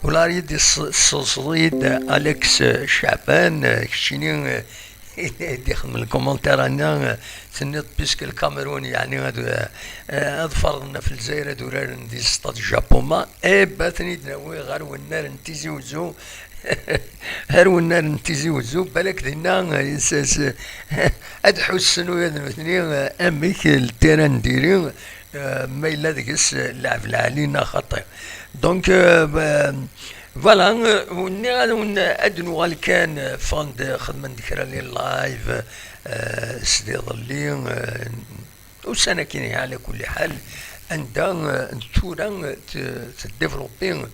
Ula i d-tesseḍseḍ-iyi-d Alex Caɛban, keččini, eh, i d-ixedmen lkumantir-nni, eh, tenniḍ puisque le Cameroun, yeɛni ad, eh, ad ferḍen ɣef Lezzayer ad uraren di Stade Japoma, eh ben, ad ten-id-nawi ɣer wennar n Tizi Uzzu, ar wennar n Tizi Uzzu, balak dinna, eh, s-, s-, ad ḥussen ula d nutni, eh, amek le terrain n diri, eh, ma yella deg-s, eh, lɛeb lɛali neɣ xaṭi. Donc, eh, ba-, voilà, eh, nniɣ ad wen-, ad nuɣal kan, eh, ffɣen-d, xedmen-d kra n live, eh, s iḍelli, eh, ussan-agi, ɛla kulli ḥal, anda, eh, tura, eh, t-, tdévelopper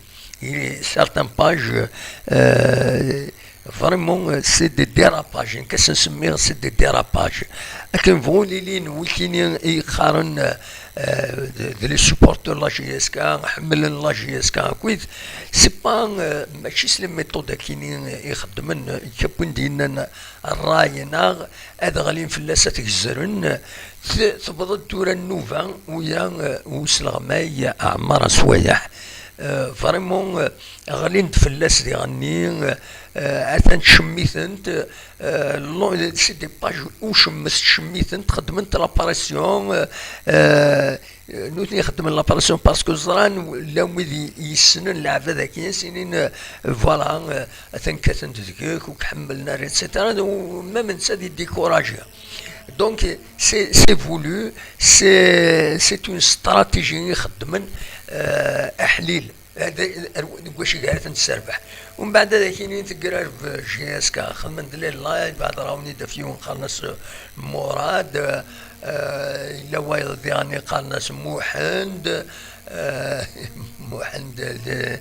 certaines pages, eh, vraiment, eh, c'est des dérapages, nekk ad sen-semmiɣ c'est des dérapages. Akken bɣun ilin wikini i yeqqaren, eh, d, d les supporters n la J S K, ḥemmlen la J S K akkit, c'est pas, eh, mačči s les méthodes akini i xeddmen, eh, kawin d-yennan ṛṛay-nneɣ, ad ɣlin fell-as, ad t-gezzren. T-, tewweḍ-d tura nnuba, uya, eh, usleɣmay Ɛmar Aswayeḥ. Eh, vraiment, eh, ɣlin-d fell-as diɣenni, eh, atan ttcemmitent, eh, lo-, c'est des pages ucemmet, ttcemmitent, xeddment la pression, eh, eh, Nutni xeddmen la pression parce que ẓran llan wid yessnen lɛebad-agi, sinin, euh, voilà, euh, atan kkaten-d deg-k, ur k-ḥemmlen ara, et cetera. Même netta ad yedécouragé. Donc, c'est, c'est voulu, c'est, c'est une stratégie i xeddmen, euh, aḥlil. Deg wacu ara ten-tesserbeḥ. Umbeɛd ad ak-inin tegrareb J S K, xedmen-d les lives, ad rawen-id ɣef yiwen qqaren-as Murad, euh, yella wayeḍ diɣen qqaren-as Muḥend, euh, Muḥend, euh,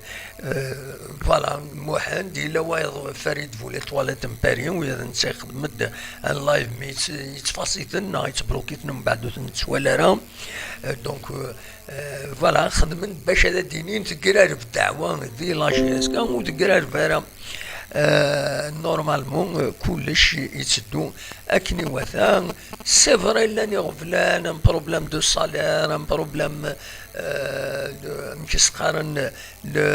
voilà, Muḥend, yella wayeḍ Farid bu les toilettes n Paris, u d netta ixdem-d un live, mais yettfaṣ-iten neɣ yettblokiten, umbeɛd ur ten-nettwali ara. Euh, donc, euh, Euh, voilà, xedmen bac ad d-inin tegrareb ddeɛwa di la J S K, ur tegrareb ara. Euh, normalement, euh, kullec yetteddu akken iwata. C'est vrai, llan iɣeblan, un problème de salaire, un problème, euh, de, amek i s-qqaren, le,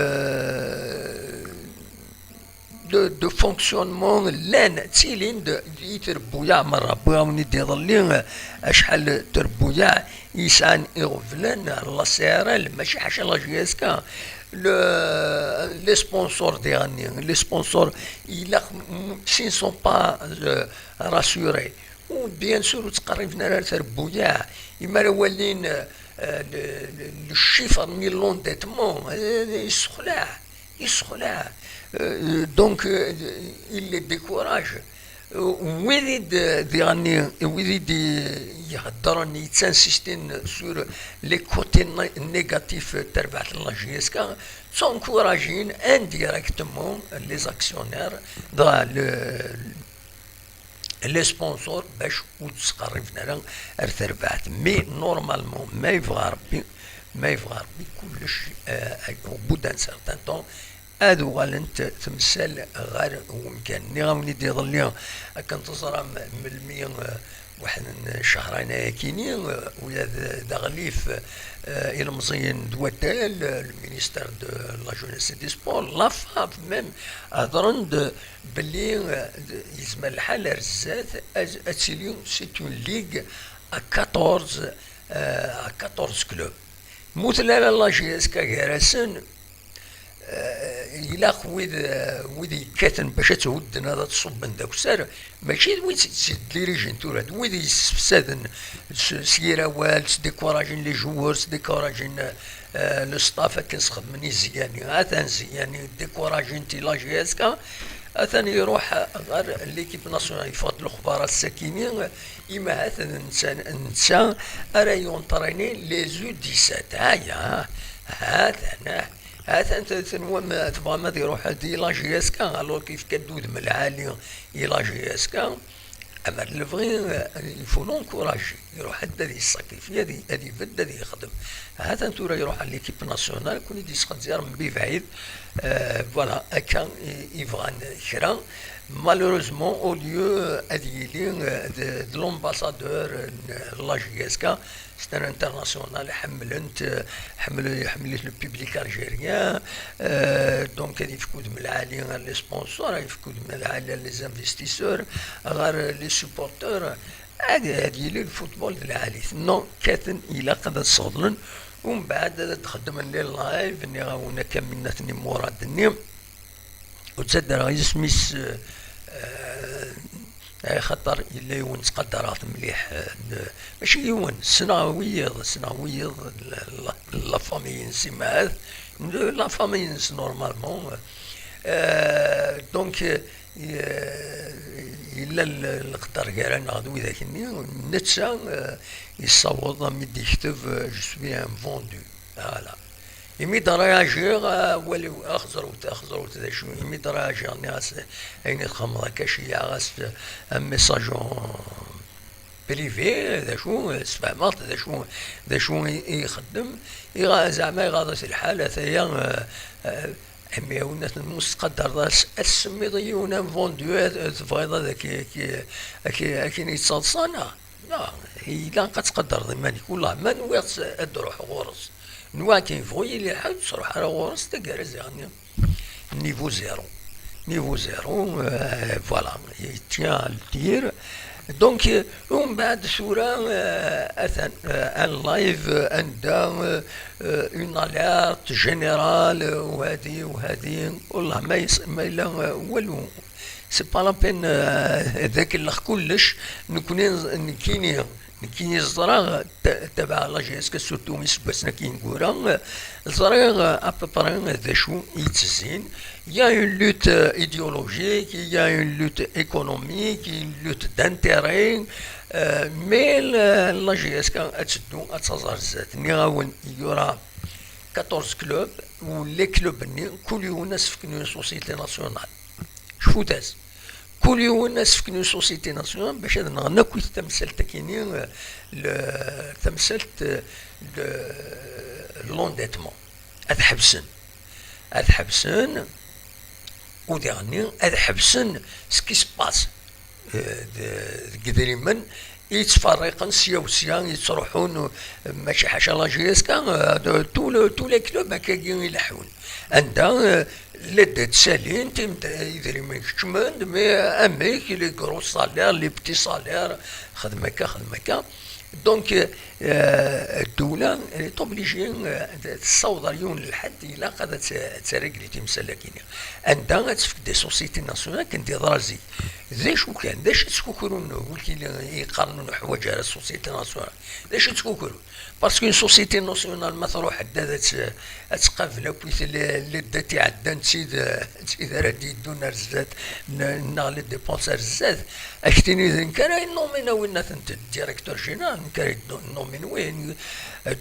de, de fonctionnement, llan ttilin-d di trebbuyaɛ merra. Wwiɣ-awen-id iḍelli, eh, acḥal n trebbuyaɛ i yesɛan iɣeblan, la C R L, mačči ḥaca la J S K, le, les sponsors diɣenni, les sponsors, ilaq, s'ils ne sont pas, euh, rassurés, ou bien sûr ur ttqerriben ara ar trebbuyaɛ, imi ara walin, euh, le, le, le chiffre n l'endettement, euh, yessexlaɛ. Yessexlaɛ. Euh, donc, euh, il les décourage. Euh, wid i d, diɣenni, wid i d-iheddren, yettinsistin sur les côtés né-, négatifs n terbaɛt n la J S K, ttenkurajin indirectement les actionnaires, dɣa le, les sponsors, bac ur d-sqerriben ara ar terbaɛt. Mais normalement, ma yebɣa Rebbi, ma yebɣa Rebbi, kullec, euh, au bout d'un certain temps, ad uɣalent temsal ɣer wemkan. Nniɣ-awen-id iḍelli, akken teẓram, melmi, euh, waḥed n cehrain ayakini, euh, ula d, d aɣlif, euh, ilemẓiyen d waddal, euh, le ministère de la jeunesse et des sports, la FAF même, hedren-d belli, euh, yezmer lḥal ar zdat ad, ad tili c'est une ligue à quatorze, euh, à quatorze clubs. Mu tella la J S K gar-asen, euh, ilaq wid, euh, wid yekkaten bac ad tt-hudden, ad tt-ṣubben d akessar, mačči d wid tt-, ttdirijin tura, d wid yessefsaden s, s yir awal, ttdikurajen les joueurs, ttdikurajen, euh, le staff akken sxedmen i Ziyani. Atan Ziyani découragé-t la J S K, atan iruḥ ɣer l'équipe nationale, yeffeɣ-d lexbar ass-akini, imi ahat d netta, netta ara yunṭrinin les U dix-sept. Aya, atan, atan t-, tenwam tebɣam ad iruḥ di la J S K, alors yefka-d udem lɛali i la J S K. Amer lebɣi, euh, il faut l'encourager. Iruḥ ad, ad yessakrifyi, ad y-, ad ibedd, ad yexdem. Hatan tura iruḥ ɣer l'équipe nationale, kun i d-yesxenzi Rebbi bɛid. Euh, voilà, akka i, i bɣan kra. Malheureusement, au lieu, euh, ad yili, euh, de, de l'ambassadeur n la J S K, c'est un international, ḥemmlen-t, ḥemmel-, iḥemmel-it le public algérien, euh, donc ad yefk udem lɛali ar les sponsors, ad yefk udem lɛali ar les investisseurs, ɣer les supporters, ad, ad yili le football d lɛali. Non, kkaten, ilaq ad sseɣḍlen, umbeɛd ad d-xeddmen les lives, nniɣ-awen akka mi nna-ten i Murad-nni. Ur ttaddareɣ isem-is, eh, eh, axaṭer yella yiwen ttqadareɣ-t mliḥ, eh, n-, mačči yiwen, ssneɣ wiyiḍ, ssneɣ wiyiḍ, la, la, la famille-ines imahat, n-, la famille-ines normalement. Eh, donc, eh, yella l-, leqder gar-aneɣ d widak-nni, netta, eh, yessaweḍ am i d-yekteb, eh, je suis un vendu. Voilà. Imi d-réagiɣ, ah, wali, ah, xeẓrewt, ah, xeẓrewt d acu. Imi d-réagiɣ, nniɣ-as, ayen i txedmeḍ akka, ceyyeɛ-as un message en privé, d acu, sfehmeɣ-t, d acu, d acu i, i ixeddem. Iɣa-, zeɛma iɣaḍ-it lḥal, ataya, ah, ah, imi awen ad ten-, mus tqadreḍ, as-, ad semmiḍ yiwen un vendu, ad, ad tebɣiḍ ad ak-, ak-, ak-, akin yettaḍsa, neɣ? Neɣ, ilaq ad tqadreḍ iman-ik. Wellah, ma nwiɣ ad d-ruḥeɣ ɣur-s. Nwiɣ akken yebɣu yili lḥal, ur ttruḥ ara ɣur-s, taggara ziɣ-nni. Niveau zéro. Niveau zéro, euh, voilà, il tient à le dire. Donc, euh, umbeɛd tura, euh, atan, euh, un live, euh, anda, euh, euh, une alerte générale, euh, وهذه وهذه. والله ما يص-، ما إلا، euh, والو. C'est pas la peine, euh, ذاك الخ كلش. نكوني، نكيني، نكيني زرا ت-، تبع la J S K surtout يسبسنا كي نقورا. زرا، euh, à peu près ذا شو يتزين. Il y a une lutte, euh, idéologique, il y a une lutte économique, une lutte d'intérêt, euh, mais la, la J S K ad teddu, ad taẓ ar zdat. Nniɣ-awen, il y aura quatorze clubs, u les clubs-nni, kul yiwen ad s-fken une société nationale. Cfut-as. Kul yiwen ad s-fken une société nationale bac ad nɣen akk tamsalt-akini, euh, le, tamsalt, euh, de l'endettement. Ad ḥebsen. Ad ḥebsen, u diɣenni ad ḥebsen ce qui se passe, euh, de-, deg idrimen i yettferriqen sya u sya, yettruḥun, euh, mačči ḥaca la J S K, euh, de-, tous le-, tous les clubs akkagi ileḥḥun. Anda, euh, la d-ttalin, tim-, idrimen keččmen-d, mais, euh, amek, les gros salaires, les petits salaires, xdem akka, xdem akka. Donc, euh, ddula, elle est obligée, euh, de tessaweḍ ar yiwen n lḥedd, ilaq ad tt-, ad tt-régli timsal-agi-nni. Anda ad tefk des sociétés nationales akken d-yeḍra zik. D acu kan, d acu i ttkukrun, ur k-, i yeqqaren ur neḥwaǧ ara société nationale? D acu i ttkukrun? Parce qu'une société nationale, ma truḥ-d ad tt-, ad tqabel akk les, les dettes iɛeddan d tid, d tid ara d-yeddun ar zdat, n-, neɣ les dépenses ar zdat, ad k-tini d nekk ara innomin a winna-tent, directeur général, nekk ara innomin win.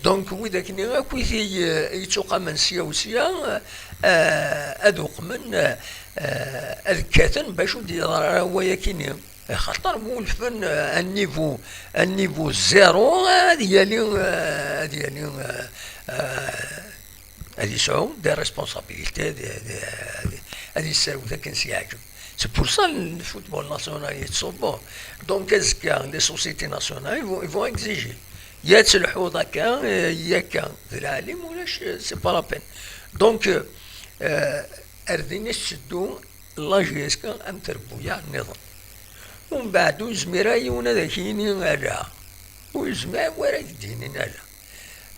Donc, widak-nni akk i t-, i yettuqamen sya u sya, euh, ad uqmen, euh, ad kkaten bac ur d-yeḍra ara wayakini. Axaṭer wulfen, euh, un niveau, un niveau zéro, euh, ad yali, euh, ad yali, euh, euh, ad yesɛu des responsabilités, des, des, ad yesserwet akken s-yeɛǧeb. C'est pour ça le football national yettṣubbu. Donc, azekka, les sociétés nationales, ils vont, ils vont exiger. Ya ad telḥuḍ akka, euh, ya akka. D lɛali, ma ulac, euh, c'est pas la peine. Donc, euh, euh, ar din i tetteddu la J S K am trebbuyaɛ nniḍen. Umbeɛd ur yezmir ara yiwen ad ak-yini ala. Ur yezmir ara ad ak-d-yinin ala.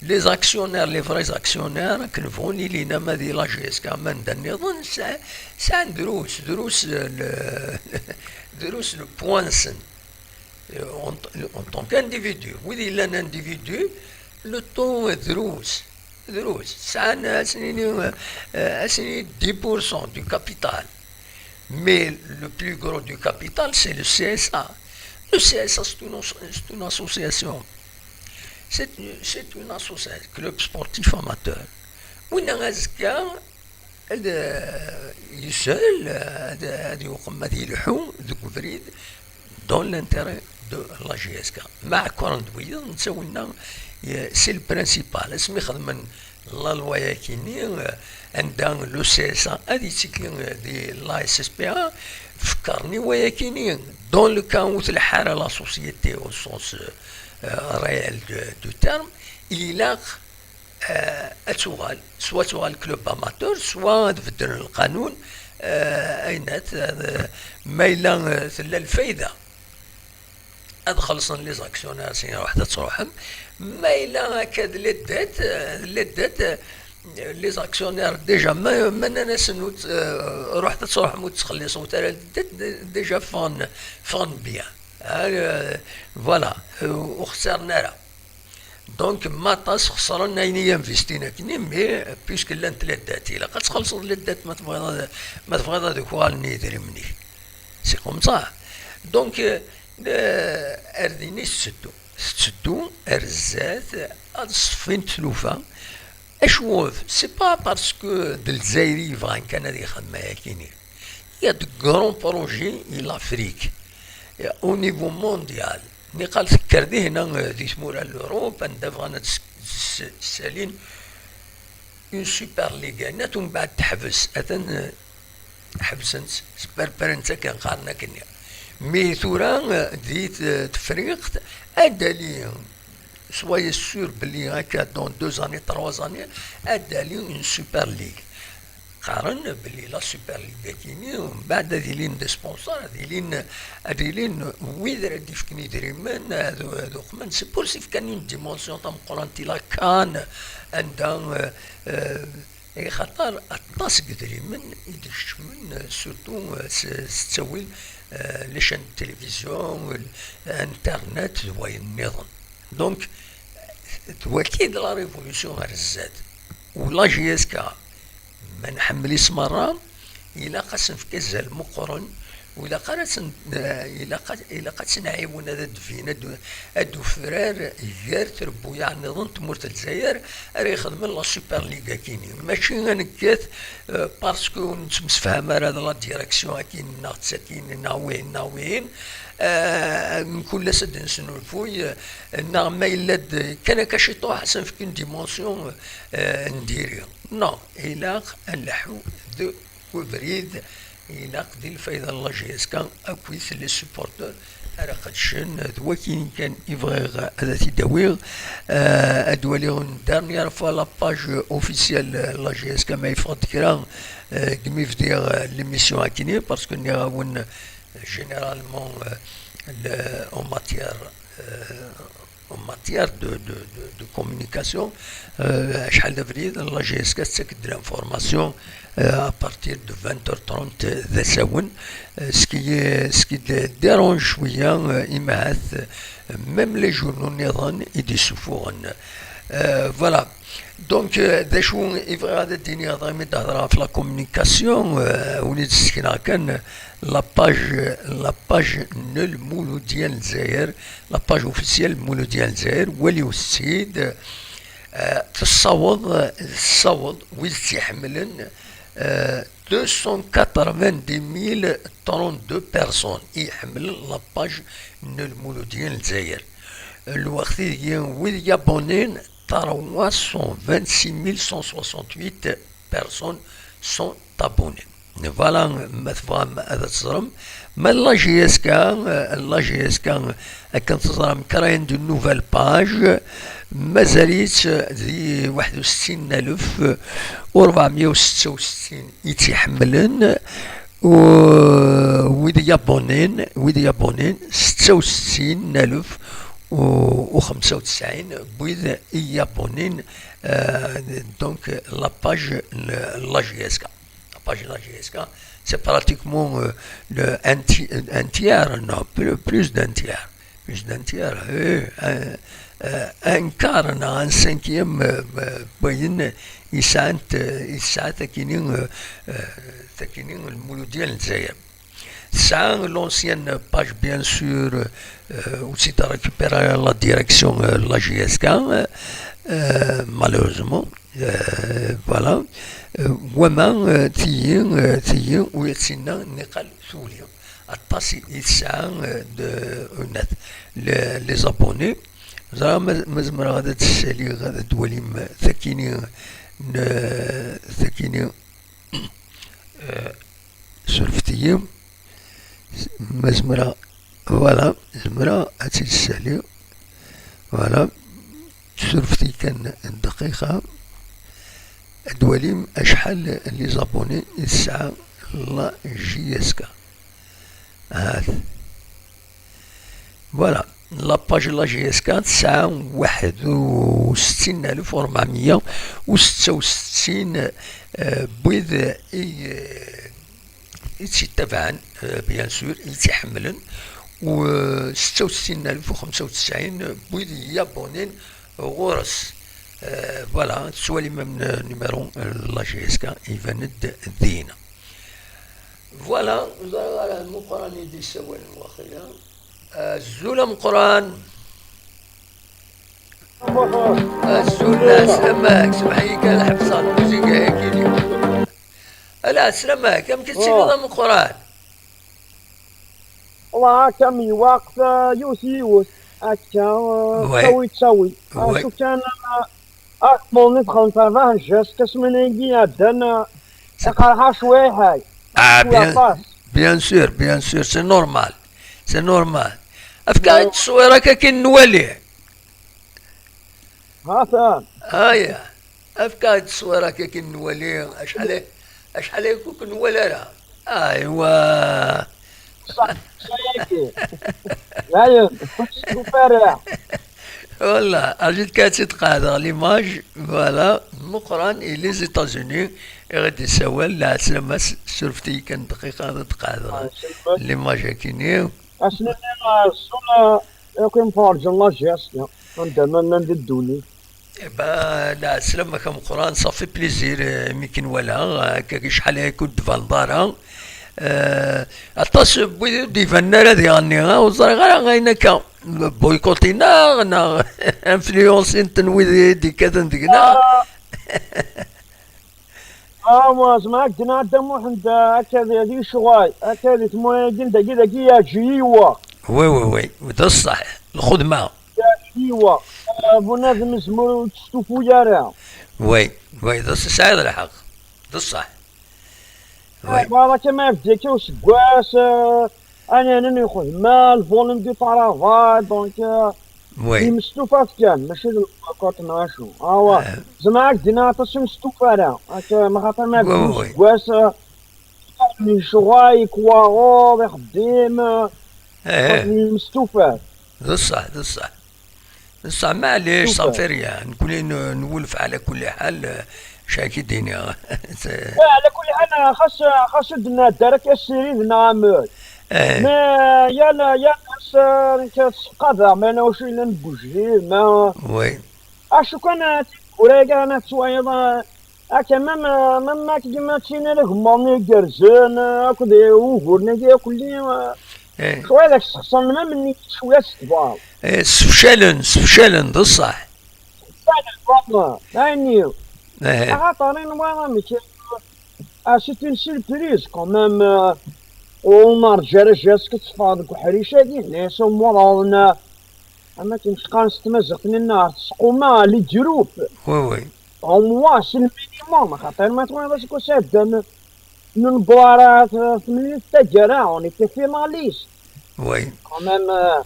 Les actionnaires, les vrais actionnaires, akken bɣun ilin ama di la J S K ama anda nniḍen, sɛ-, sɛan drus, drus, euh, le, drus le poids-nsen. Euh, en, en tant qu'individu. Wid yellan individu, le taux drus, drus. Sɛan, euh, ass-nni, euh, euh, ass-nni dix pour cent du capital. Mais le plus gros du capital, c'est le C S A. Le C S A, c'est une, c'est une association. C'est une, c'est une association, club sportif amateur. Winna azekka, ad, euh, yeshel, euh, ad, ad yuqem, ad yelḥu deg ubrid dans l'intérêt de la J S K. Ma ɛekkren-d wiyaḍ, netta winna, euh, c'est le principal. Asmi xedmen la loi-yakini, euh, anda le C S A ad yettiki, euh, di la S S P A, fekkren i wayakini, dans le cas où telḥa ara la société au sens, euh, réel de, du terme, ilaq, euh, ad tuɣal, soit tuɣal club amateur, soit ad beddlen lqanun, euh, aynat, euh, ma yella, euh, tella lfayda. Ad xellṣen les actionnaires, sin ruḥet ad truḥem. Ma yella akka d les dettes, euh, les dettes, euh, les actionnaires, déjà, ma, ma nnan-asen ur t-, euh, ruḥet ad truḥem ur tettxelliṣem ara les dettes, déjà ffɣen, ffɣen bien. Ah, euh, voilà, euh, ur xsaren ara. Donc, ma aṭas xesren ayen i investin akkenni, mais, euh, puisque llant les dettes, ilaq ad txellṣeḍ les dettes ma tebɣiḍ ad, ma tebɣiḍ ad uɣalen yidrimen-ik. C'est comme ça. Donc, euh, euh, ar din i tetteddu. Tetteddu ar zdat, ad ṣeffint tlufa. Acu, c'est pas parce que d Lezzayer i yebɣan kan ad ixdem ayakini. Il y a de grands projets i l'Afrique, euh, au niveau mondial. Niqal tekker dihna, euh, di tmura n l'Europe, anda bɣan ad s-, s-, ssalin une Super League. Nat umbeɛd teḥbes, atan, euh, ḥebsen-tt, sperpren-tt akken qqaren akkenni. Mi tura, euh, di t-, Tefriqt, ad d-ali, soyez sûr belli akka dans deux années, trois années, ad d-ali une Super League. qqaren belli la Super League-agi-ni, mbeɛd ad ilin des sponsors, ad ilin, ad ilin wid ara d-ifken idrimen, ad, ad uqmen. C'est pour ça i fkan une dimension tameqqrant i la CAN, anda, euh, euh, i xaṭer aṭas n yedrimen i d-ikecmen, euh, surtout, euh, s, s ttawil, euh, les chaînes de télévision, euh, internet, d wayen nniḍen. Donc, d wagi d la révolution ar zdat. U la J S K, ma nḥemmel-itt merra, ilaq ad s-nefk azal meqqren, ur ilaq ara ad sen-, eh, ilaq ad, ilaq ad tt-nɛiwen ad d-tbin, ad d-, ad d-tufrar gar trebbuyaɛ nniḍen n tmurt n Lezzayer ara ixedmen la Super League akini. Mačči ad nekkat, eh, parce que ur nettemsefham ara d la direction akini neɣ d sakini neɣ wihin neɣ wihin, eh, mkul ass ad d-nesnulfuy, eh, neɣ ma yella-d kan akka ciṭuḥ ad s-nefk une dimension, eh, n diri. Non, ilaq ad nleḥḥu deg ubrid, ilaq di lfayda n la J S K akkit les supporters ara qedcen. D wakin kan i bɣiɣ ad t-id-awiɣ. Euh, ad waliɣ une dernière fois la page officielle n la J S K ma yeffeɣ-d kra, euh, deg mi bdiɣ, euh, l'émission akini, parce que nniɣ-awen, euh, généralement, euh, le, en matière, euh, en matière de, de, de, de communication, euh, acḥal d abrid, la J S K tettak-d l'information, euh, à partir de vingt heures trente d asawen, euh, ce qui est, ce qui dé-, dérange cwiya, euh, imahat, euh, même les journaux nniḍen i d-isufuɣen. Euh, voilà. Donc, euh, d acu i bɣiɣ ad d-iniɣ dɣa mi d-hedreɣ ɣef la communication, euh, win i d-ssekneɣ kan, la page, la page n Lmuludya n Lezzayer, la page officielle n Lmuludya n Lezzayer, waliwet-tt-id, euh, tessaweḍ, tessaweḍ wid tt-iḥemmlen, euh, deux cent quatre-vingt-dix mille trente-deux personnes i iḥemmlen la page n Lmuludya n Lezzayer. Lweqt ideg wid yabunin, trois cent vingt-six mille cent soixante-huit personnes sont abonnées. Voilà, ma tebɣam ad teẓrem. Ma la J S K, euh, la J S K, akken teẓram, créant une nouvelle page, mazal-itt di waḥed u settin alef u rebɛemya u setta u settin i tt-iḥemmlen, u wid yabunin, wid yabunin, setta u settin alef u xemsa u tesɛin n wid i yabunin, euh, donc, la page n la J S K. La page de la J S K, c'est pratiquement, euh, le, un ti-, un tiers, non, plus, plus d'un tiers. Plus d'un tiers, euh, un, euh, un quart, non, un cinquième, euh, euh, n wayen i sɛant, euh, i tesɛa takini, euh, euh, takini n Lmuludya n Lezzayer. Tesɛa l'ancienne page, bien sûr, euh, aussi de récupérer la direction, euh, la J S K, euh, euh, malheureusement. Euh, voilà. Euh, wama, euh, tigi, euh, tigi, u yatsinna niqal tuli. Aṭas i, i tesɛa, euh, de, unat, les, les abonnés. Ẓra ma, ma zemreɣ ad d-ssaliɣ, ad d-walim takini, n, takini, euh, surfet-iyi. Ma zemreɣ, voilà, zemreɣ ad tt-id-ssaliɣ. Voilà. Surfet-iyi kan dqiqa. Ad d-walim acḥal n les abonnés i tesɛa la J S K. Ahat. Voilà. La page n la J S K tesɛa waḥed u settin alef u rebɛemya u setta u settin, euh, n wid i, euh, i tt-ittabaɛen, euh, bien sûr, i tt-iḥemmlen, u, euh, setta u settin alef u xemsa u tesɛin n wid yabunin ɣur-s. Euh, voilà, tettwalim même, euh, numéro, euh, la J S K iban-d dinna. Voilà, ur ẓriɣ ara d Meqqran i d-yessawalen waqila. Azul a Meqqran. Azul, ɛeslama-k, semmeḥ-iyi kan ad ḥebseɣ lmuziga-agi-ni. Ala, ɛeslama-k, amek i tettiliḍ a Meqqran? Wallah, akka am lweqt, eh, yiwet yiwet, akka, eh, ttawi ttawi. Acu kan, eh, ah, mon i txedmeḍ rrbeḥ n J S K asmi-nni iɛeddan, eh, iqerḥ-aɣ cwiya ḥay. Ah, bien sûr, bien sûr, c'est normal. C'est normal. Efk-aɣ-d tteswir akka akin nwali. Hatan. Aya. Efk-aɣ-d tteswir akka akin nwali acḥal i, Acḥal aya ur k-nwala ara. Aywa. Ṣṣeḥ, ṣṣeḥ yagi. Dayen, ur testufa ara. Voilà, ajid kan ad tt-id-qeɛdeɣ l'image, voilà, Meqqran i les États-Unis i ɣ-d-isawal, lɛeslama-s, surfet-iyi kan dqiqa ad d-qeɛdeɣ l'image akini. Ass-nni, zun, eh, akk imferrǧen la gestion, anda ma llan di ddunit. Eh ben, lɛeslama-k a Meqqran, ça fait plaisir, eh, mi k-nwala, eh, akka acḥal aya ur d-tbaneḍ ara. Eh, aṭas n wid ur d-ibanen ara diɣenni, ah, ur ẓriɣ ara ayen akka. Boycottin-aɣ, neɣ influencinten wid i d-ikkaten deg-neɣ. Ah. Ah, wa, zeɛma ad k-d-nɛedda Muḥend, akka di, di ccɣel, akka di tmura-agi, dagi, dagi, yeɛǧeb-iyi wa. Oui, oui, oui, d ṣṣeḥ, lxedma. Yeɛǧeb-iyi wa. Ah, bunadem izmer ur testufu ara. Oui, oui, d ṣṣeḥ, tesɛiḍ lḥeqq, d ṣṣeḥ. Oui. Ah, wa, kama yebda akka useggas, ah, Ani, ani ixedma, le volume du travail, donc, euh, oui, yemstufat kan, mačči d lbakat neɣ acu. Awa, eh, zeɛma ad k-d-iniɣ aṭas ur nestufa ara. Akka, ma xaṭer ma, oui, yebda, oui, useggas, euh, lecɣal, yekwaɣeḍ, ixeddim, euh, eh, eh, yemstufat. D ṣṣeḥ, d ṣṣeḥ. Neṣṣeḥ, maɛlic, ça fait rien. Nekkni n-, nwulef ɛla kulli ḥal, eh, acu ara k-id-iniɣ. Wa, ɛla kulli ḥal, xas, xas ur d-nɛedda ara akka ssirid neɣ amer. Eh. Mais yal, yal ass, eh, nekk ttseqqadeɣ, ma yella wacu yellan deg ujdid, ma, oui, acu kan, eh, tineggura-agi ara tettwayeḍ, eh, Akka, même, euh, même ma tgim ad tini d agemmaḍ-nni igerrzen, euh, akked wuguren-agi akk-nni, euh, eh, cwiya deg sexṣan, même nni cwiya s tbaḍ. Eh, sefcalen, sefcalen, d ṣṣeḥ. Sefcalen, wallah, ayenni. Eh. Axaṭer inwa amek, ah, c'est une surprise quand même, euh, ur nerǧa ara jusque teffeɣ deg uḥric-agi, nna-yas umuḍ-nni, ama akken qqaren s tmaziɣt-nni, neɣ tesquma, les groupes. Oui, oui. Au moins, c'est le minimum, xaṭer ma twalaḍ aseggas iɛeddan, ur newweḍ ara tmellalt taggara, on était finaliste. Oui. Quand même, euh,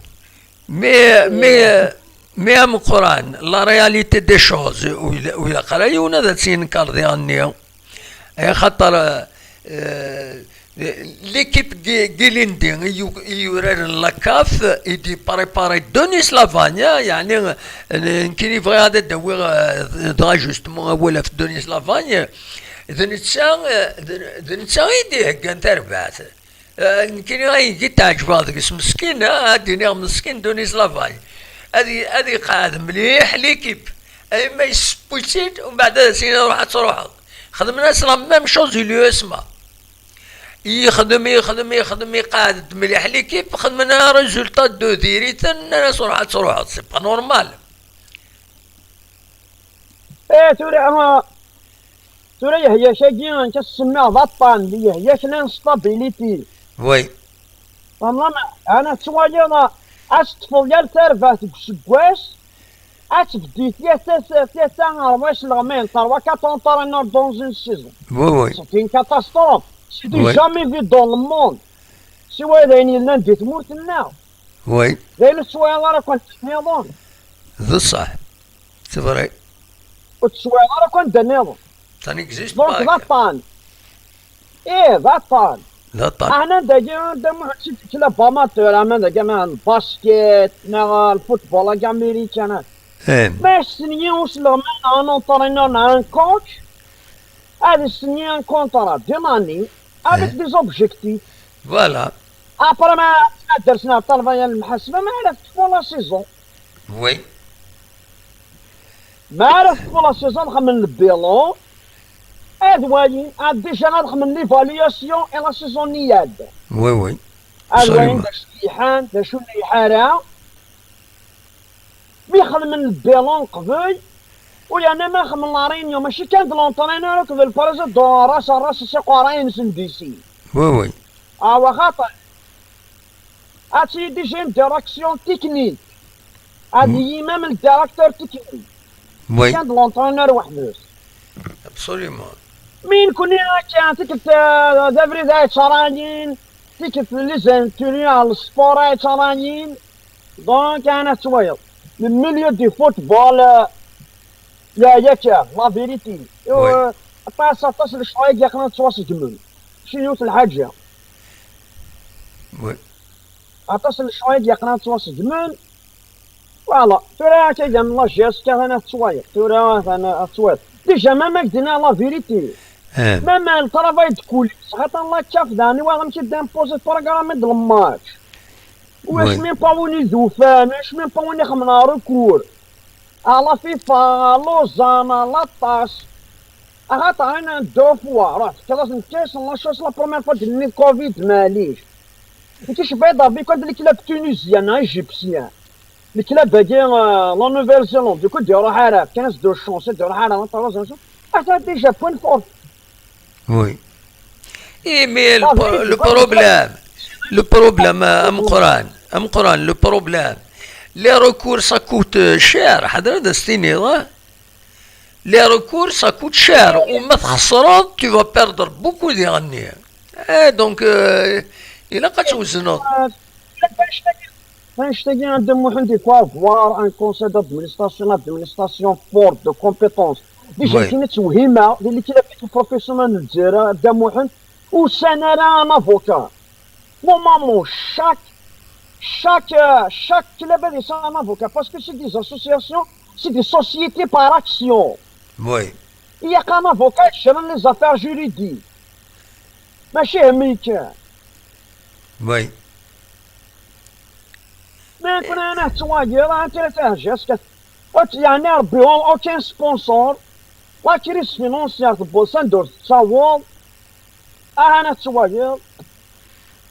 mais, euh, mais, euh, mais a Meqqran, la réalité des choses, ur ila-, ur ilaq ara yiwen ad tt-yenker diɣenni. Axaṭer, euh, euh, l'équipe Gi-, Guilindi i yu-, i yuraren la CAF, i d-yeprépari Denis Lavagne, yeɛni, euh, nekkini bɣiɣ ad d-awiɣ, euh, dɣa justement awal ɣef Denis Lavagne, d netta, euh, d, d netta i d-iheggan tarbaɛt. Euh, nekkini ayen i tɛeǧbeɣ deg-s meskin, ah, ad d-iniɣ meskin Denis Lavagne. Ad i-, ad iqeɛɛed mliḥ l'équipe. Ay ma yesseww-itt-id, umbeɛd ad as-yini ruḥ ad truḥeḍ. Xedmen-as la même chose i l'U S M A. Yexdem, yexdem, yexdem, iqeɛɛed-d mliḥ l'équipe, xedmen un résultat de diri-ten, nnan-as ruḥ ad truḥeḍ, c'est pas normal. Eh, tura, ah, tura Yahya-k-agi, nekk ad s-semmiɣ d aṭṭan, di Yahya-k l'instabilité. Oui. Tfehmeḍ, ana tettwaliḍ, ad teṭṭfeḍ yal tarbaɛt deg useggas, ad tebdi tlata, tlata, ṛebɛa isleɣmayen, trois, quatre entraîneurs dans une saison. Oui, oui. C'est une catastrophe. C'est du, oui, jamais vu dans le monde. Siwa d ayen yellan di tmurt-nneɣ. Oui. D ayen ur tettwaliḍ ara kan d nniḍen. D ṣṣeḥ. C'est vrai. Ur tettwaliḍ ara kan d nniḍen. Ça n'existe pas. Donc, d aṭṭan. Ih, d aṭṭan. D aṭṭan. Aḥna dagi, anda Muḥend si d club amateur, ama dagi, ama lbasket, neɣ lfootball-agi américain. Eh. Ma yessen yiwen usleɣman, neɣ un entraîneur, neɣ un coach, ad isenni un contrat d'une année avec, eh, des objectifs. Voilà. Après, ma, ma dersen ɣer ṭṭalba n lemḥasba, ma ara tekfu la saison. Oui. Ma ara tekfu la saison, ad xedmen le bilan. Ad walin, ad déjà ad xedmen l'évaluation i la saison-nni iɛeddan. Oui, oui. Absolument. Ad walin d acu d-yelḥan, d acu ur yelḥa ara. Mi xedmen le bilan qbel, u yerna ma xedmen la réunion, mačči kan d l'entraîneur akked le président, ras à ras, s iqerray-nsen d'ici. Oui, oui. Ah, wa xaṭer. Ad tili déjà une direction technique. Ad yili même le directeur technique. Oui. Kan d l'entraîneur weḥd-s. Absolument. Mi nekni akka, tikkelt, euh, d abrid ay ttṛayin, tikkelt les intérêts n sport ay ttṛayin. Donc, ana tettwaliḍ. Le milieu du football, euh, ya, ya, la vérité. Oui. Euh, Aṭas, aṭas n lecɣal i yeqqnen ad ttwaṣeggmen. Mačči yiwet lḥaǧa. Oui. Aṭas n lecɣal i yeqqnen ad ttwaṣeggmen. Voilà, tura akka gan la G S K atan ad tettwayeḍ, tura atan ad tettwayeḍ. Déjà, même ak d-iniɣ la vérité. Ah. Même le travail de coulisse, xaṭer la CAF daɣen i waɣ amek i d-imposer programme de le match. Ulac Oui. Même pas win i d-ufan, ulac même pas win ixedmen recours. À la FIFA, à Lausanne, à la TAS. Axaṭer ina deux fois, ruḥ, tekkaḍ-as nekk-as, la chose, la première fois d-nni covid, maɛlic. Nekk cebbayeḍ Rebbi kan d leklab tunisien, égyptien. Leklab-agi, euh, la Nouvelle-Zélande, du coup, d-iruḥ ara, fkan-as deux chances, d-iruḥ ara, la troisième chance. Ata déjà point fort. Oui. Et mais le, Ah, pro- oui, le oui, problème, le problème, euh, ameqqran, ameqqran, le problème, les recours ça coûte euh, cher, حضرة دستيني, hein? Les recours ça coûte cher, وما تخسرت, tu vas perdre beaucoup ديغني. Eh, donc, euh, il a قد توزنه. Annect-agi, Dda Muḥend, il faut avoir un conseil d'administration, administration forte, de compétence. Déjà, Oui. كاين توهيمة, les clubs professionnels n Lezzayer, Dda Muḥend, ur sɛin ara un avocat. Normalement, chaque, chaque, euh, chaque club a un avocat, parce que c'est des associations, c'est des sociétés par action. Oui. Il y a un avocat qui gère les affaires juridiques. ماشي هما كاع. Oui. Mais كنا نحتواجه راه انت تهجس كت يعني ربيهم aucun sponsor. La crise financière تبوسان دور تصور. اه انا تواجه.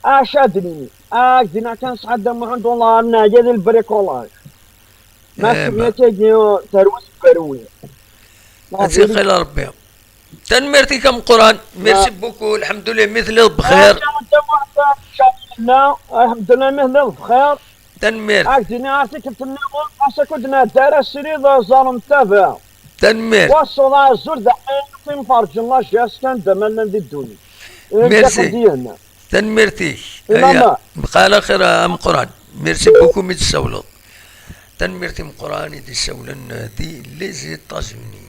اش ادريني. اه دينا كان صحاب محمد والله انا جا البريكولاج. ما Eh سميت ben. تيجي تروي بروي. Ad tt-iqqil Rebbi. Tanemmirt-ik ameqqran. Merci beaucoup. الحمد لله, mi telliḍ bxir. الحمد لله مثل بخير. Tanemmirt. عرفتك في النوم خاصك كنت نادر السرير ظالم تابع. Tanemmirt. والصلاة الزور دعينا في مفرج الله جاس كان دمنا ذي الدنيا. Merci. ديالنا. Tanemmirt-ik. Ilama. Aya. Bqa ɛla xir a ameqqran. Merci beaucoup mi d-tessawleḍ. Tanemmirt i Meqqran i d-issawlen di les États-Unis.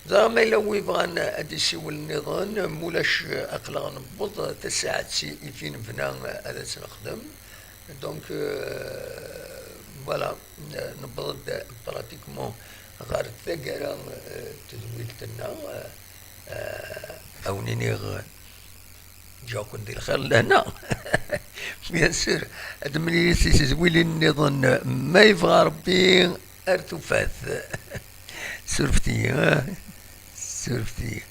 Dɣa ma yella wi bɣan ad d-isiwel nniḍen, mulac aql-aɣ newweḍ tasaɛet i fi nebna ad tt-nexdem. Donc, euh, voilà, newweḍ-d pratiquement ɣer taggara, euh, tedwilt-nneɣ. Euh, euh, a wen-iniɣ, ǧǧiɣ-ken di lxir n lehna. Bien sûr, ad nemlil si tedwilin nniḍen, ma yebɣa Rebbi, ar tufat. Surfet-iyi, ah? Surfet-iyi.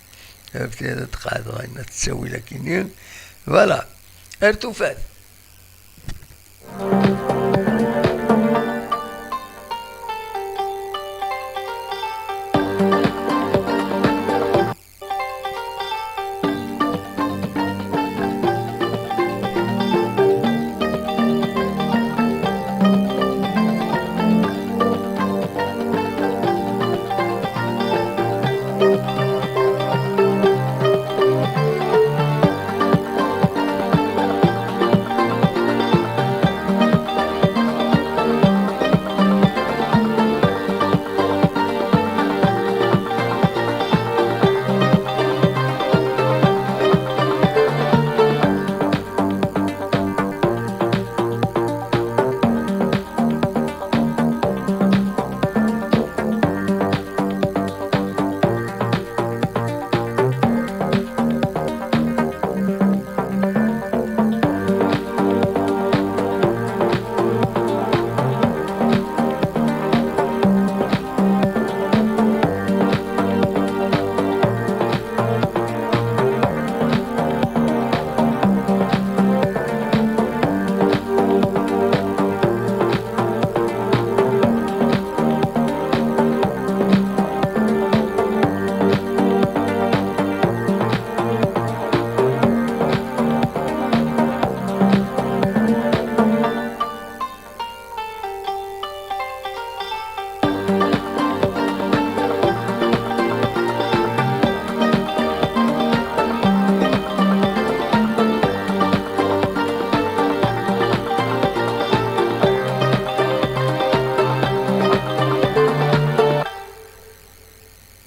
Surfet-iyi ad qeɛdeɣ ayen ttawil akini. Voilà. Ar tufat.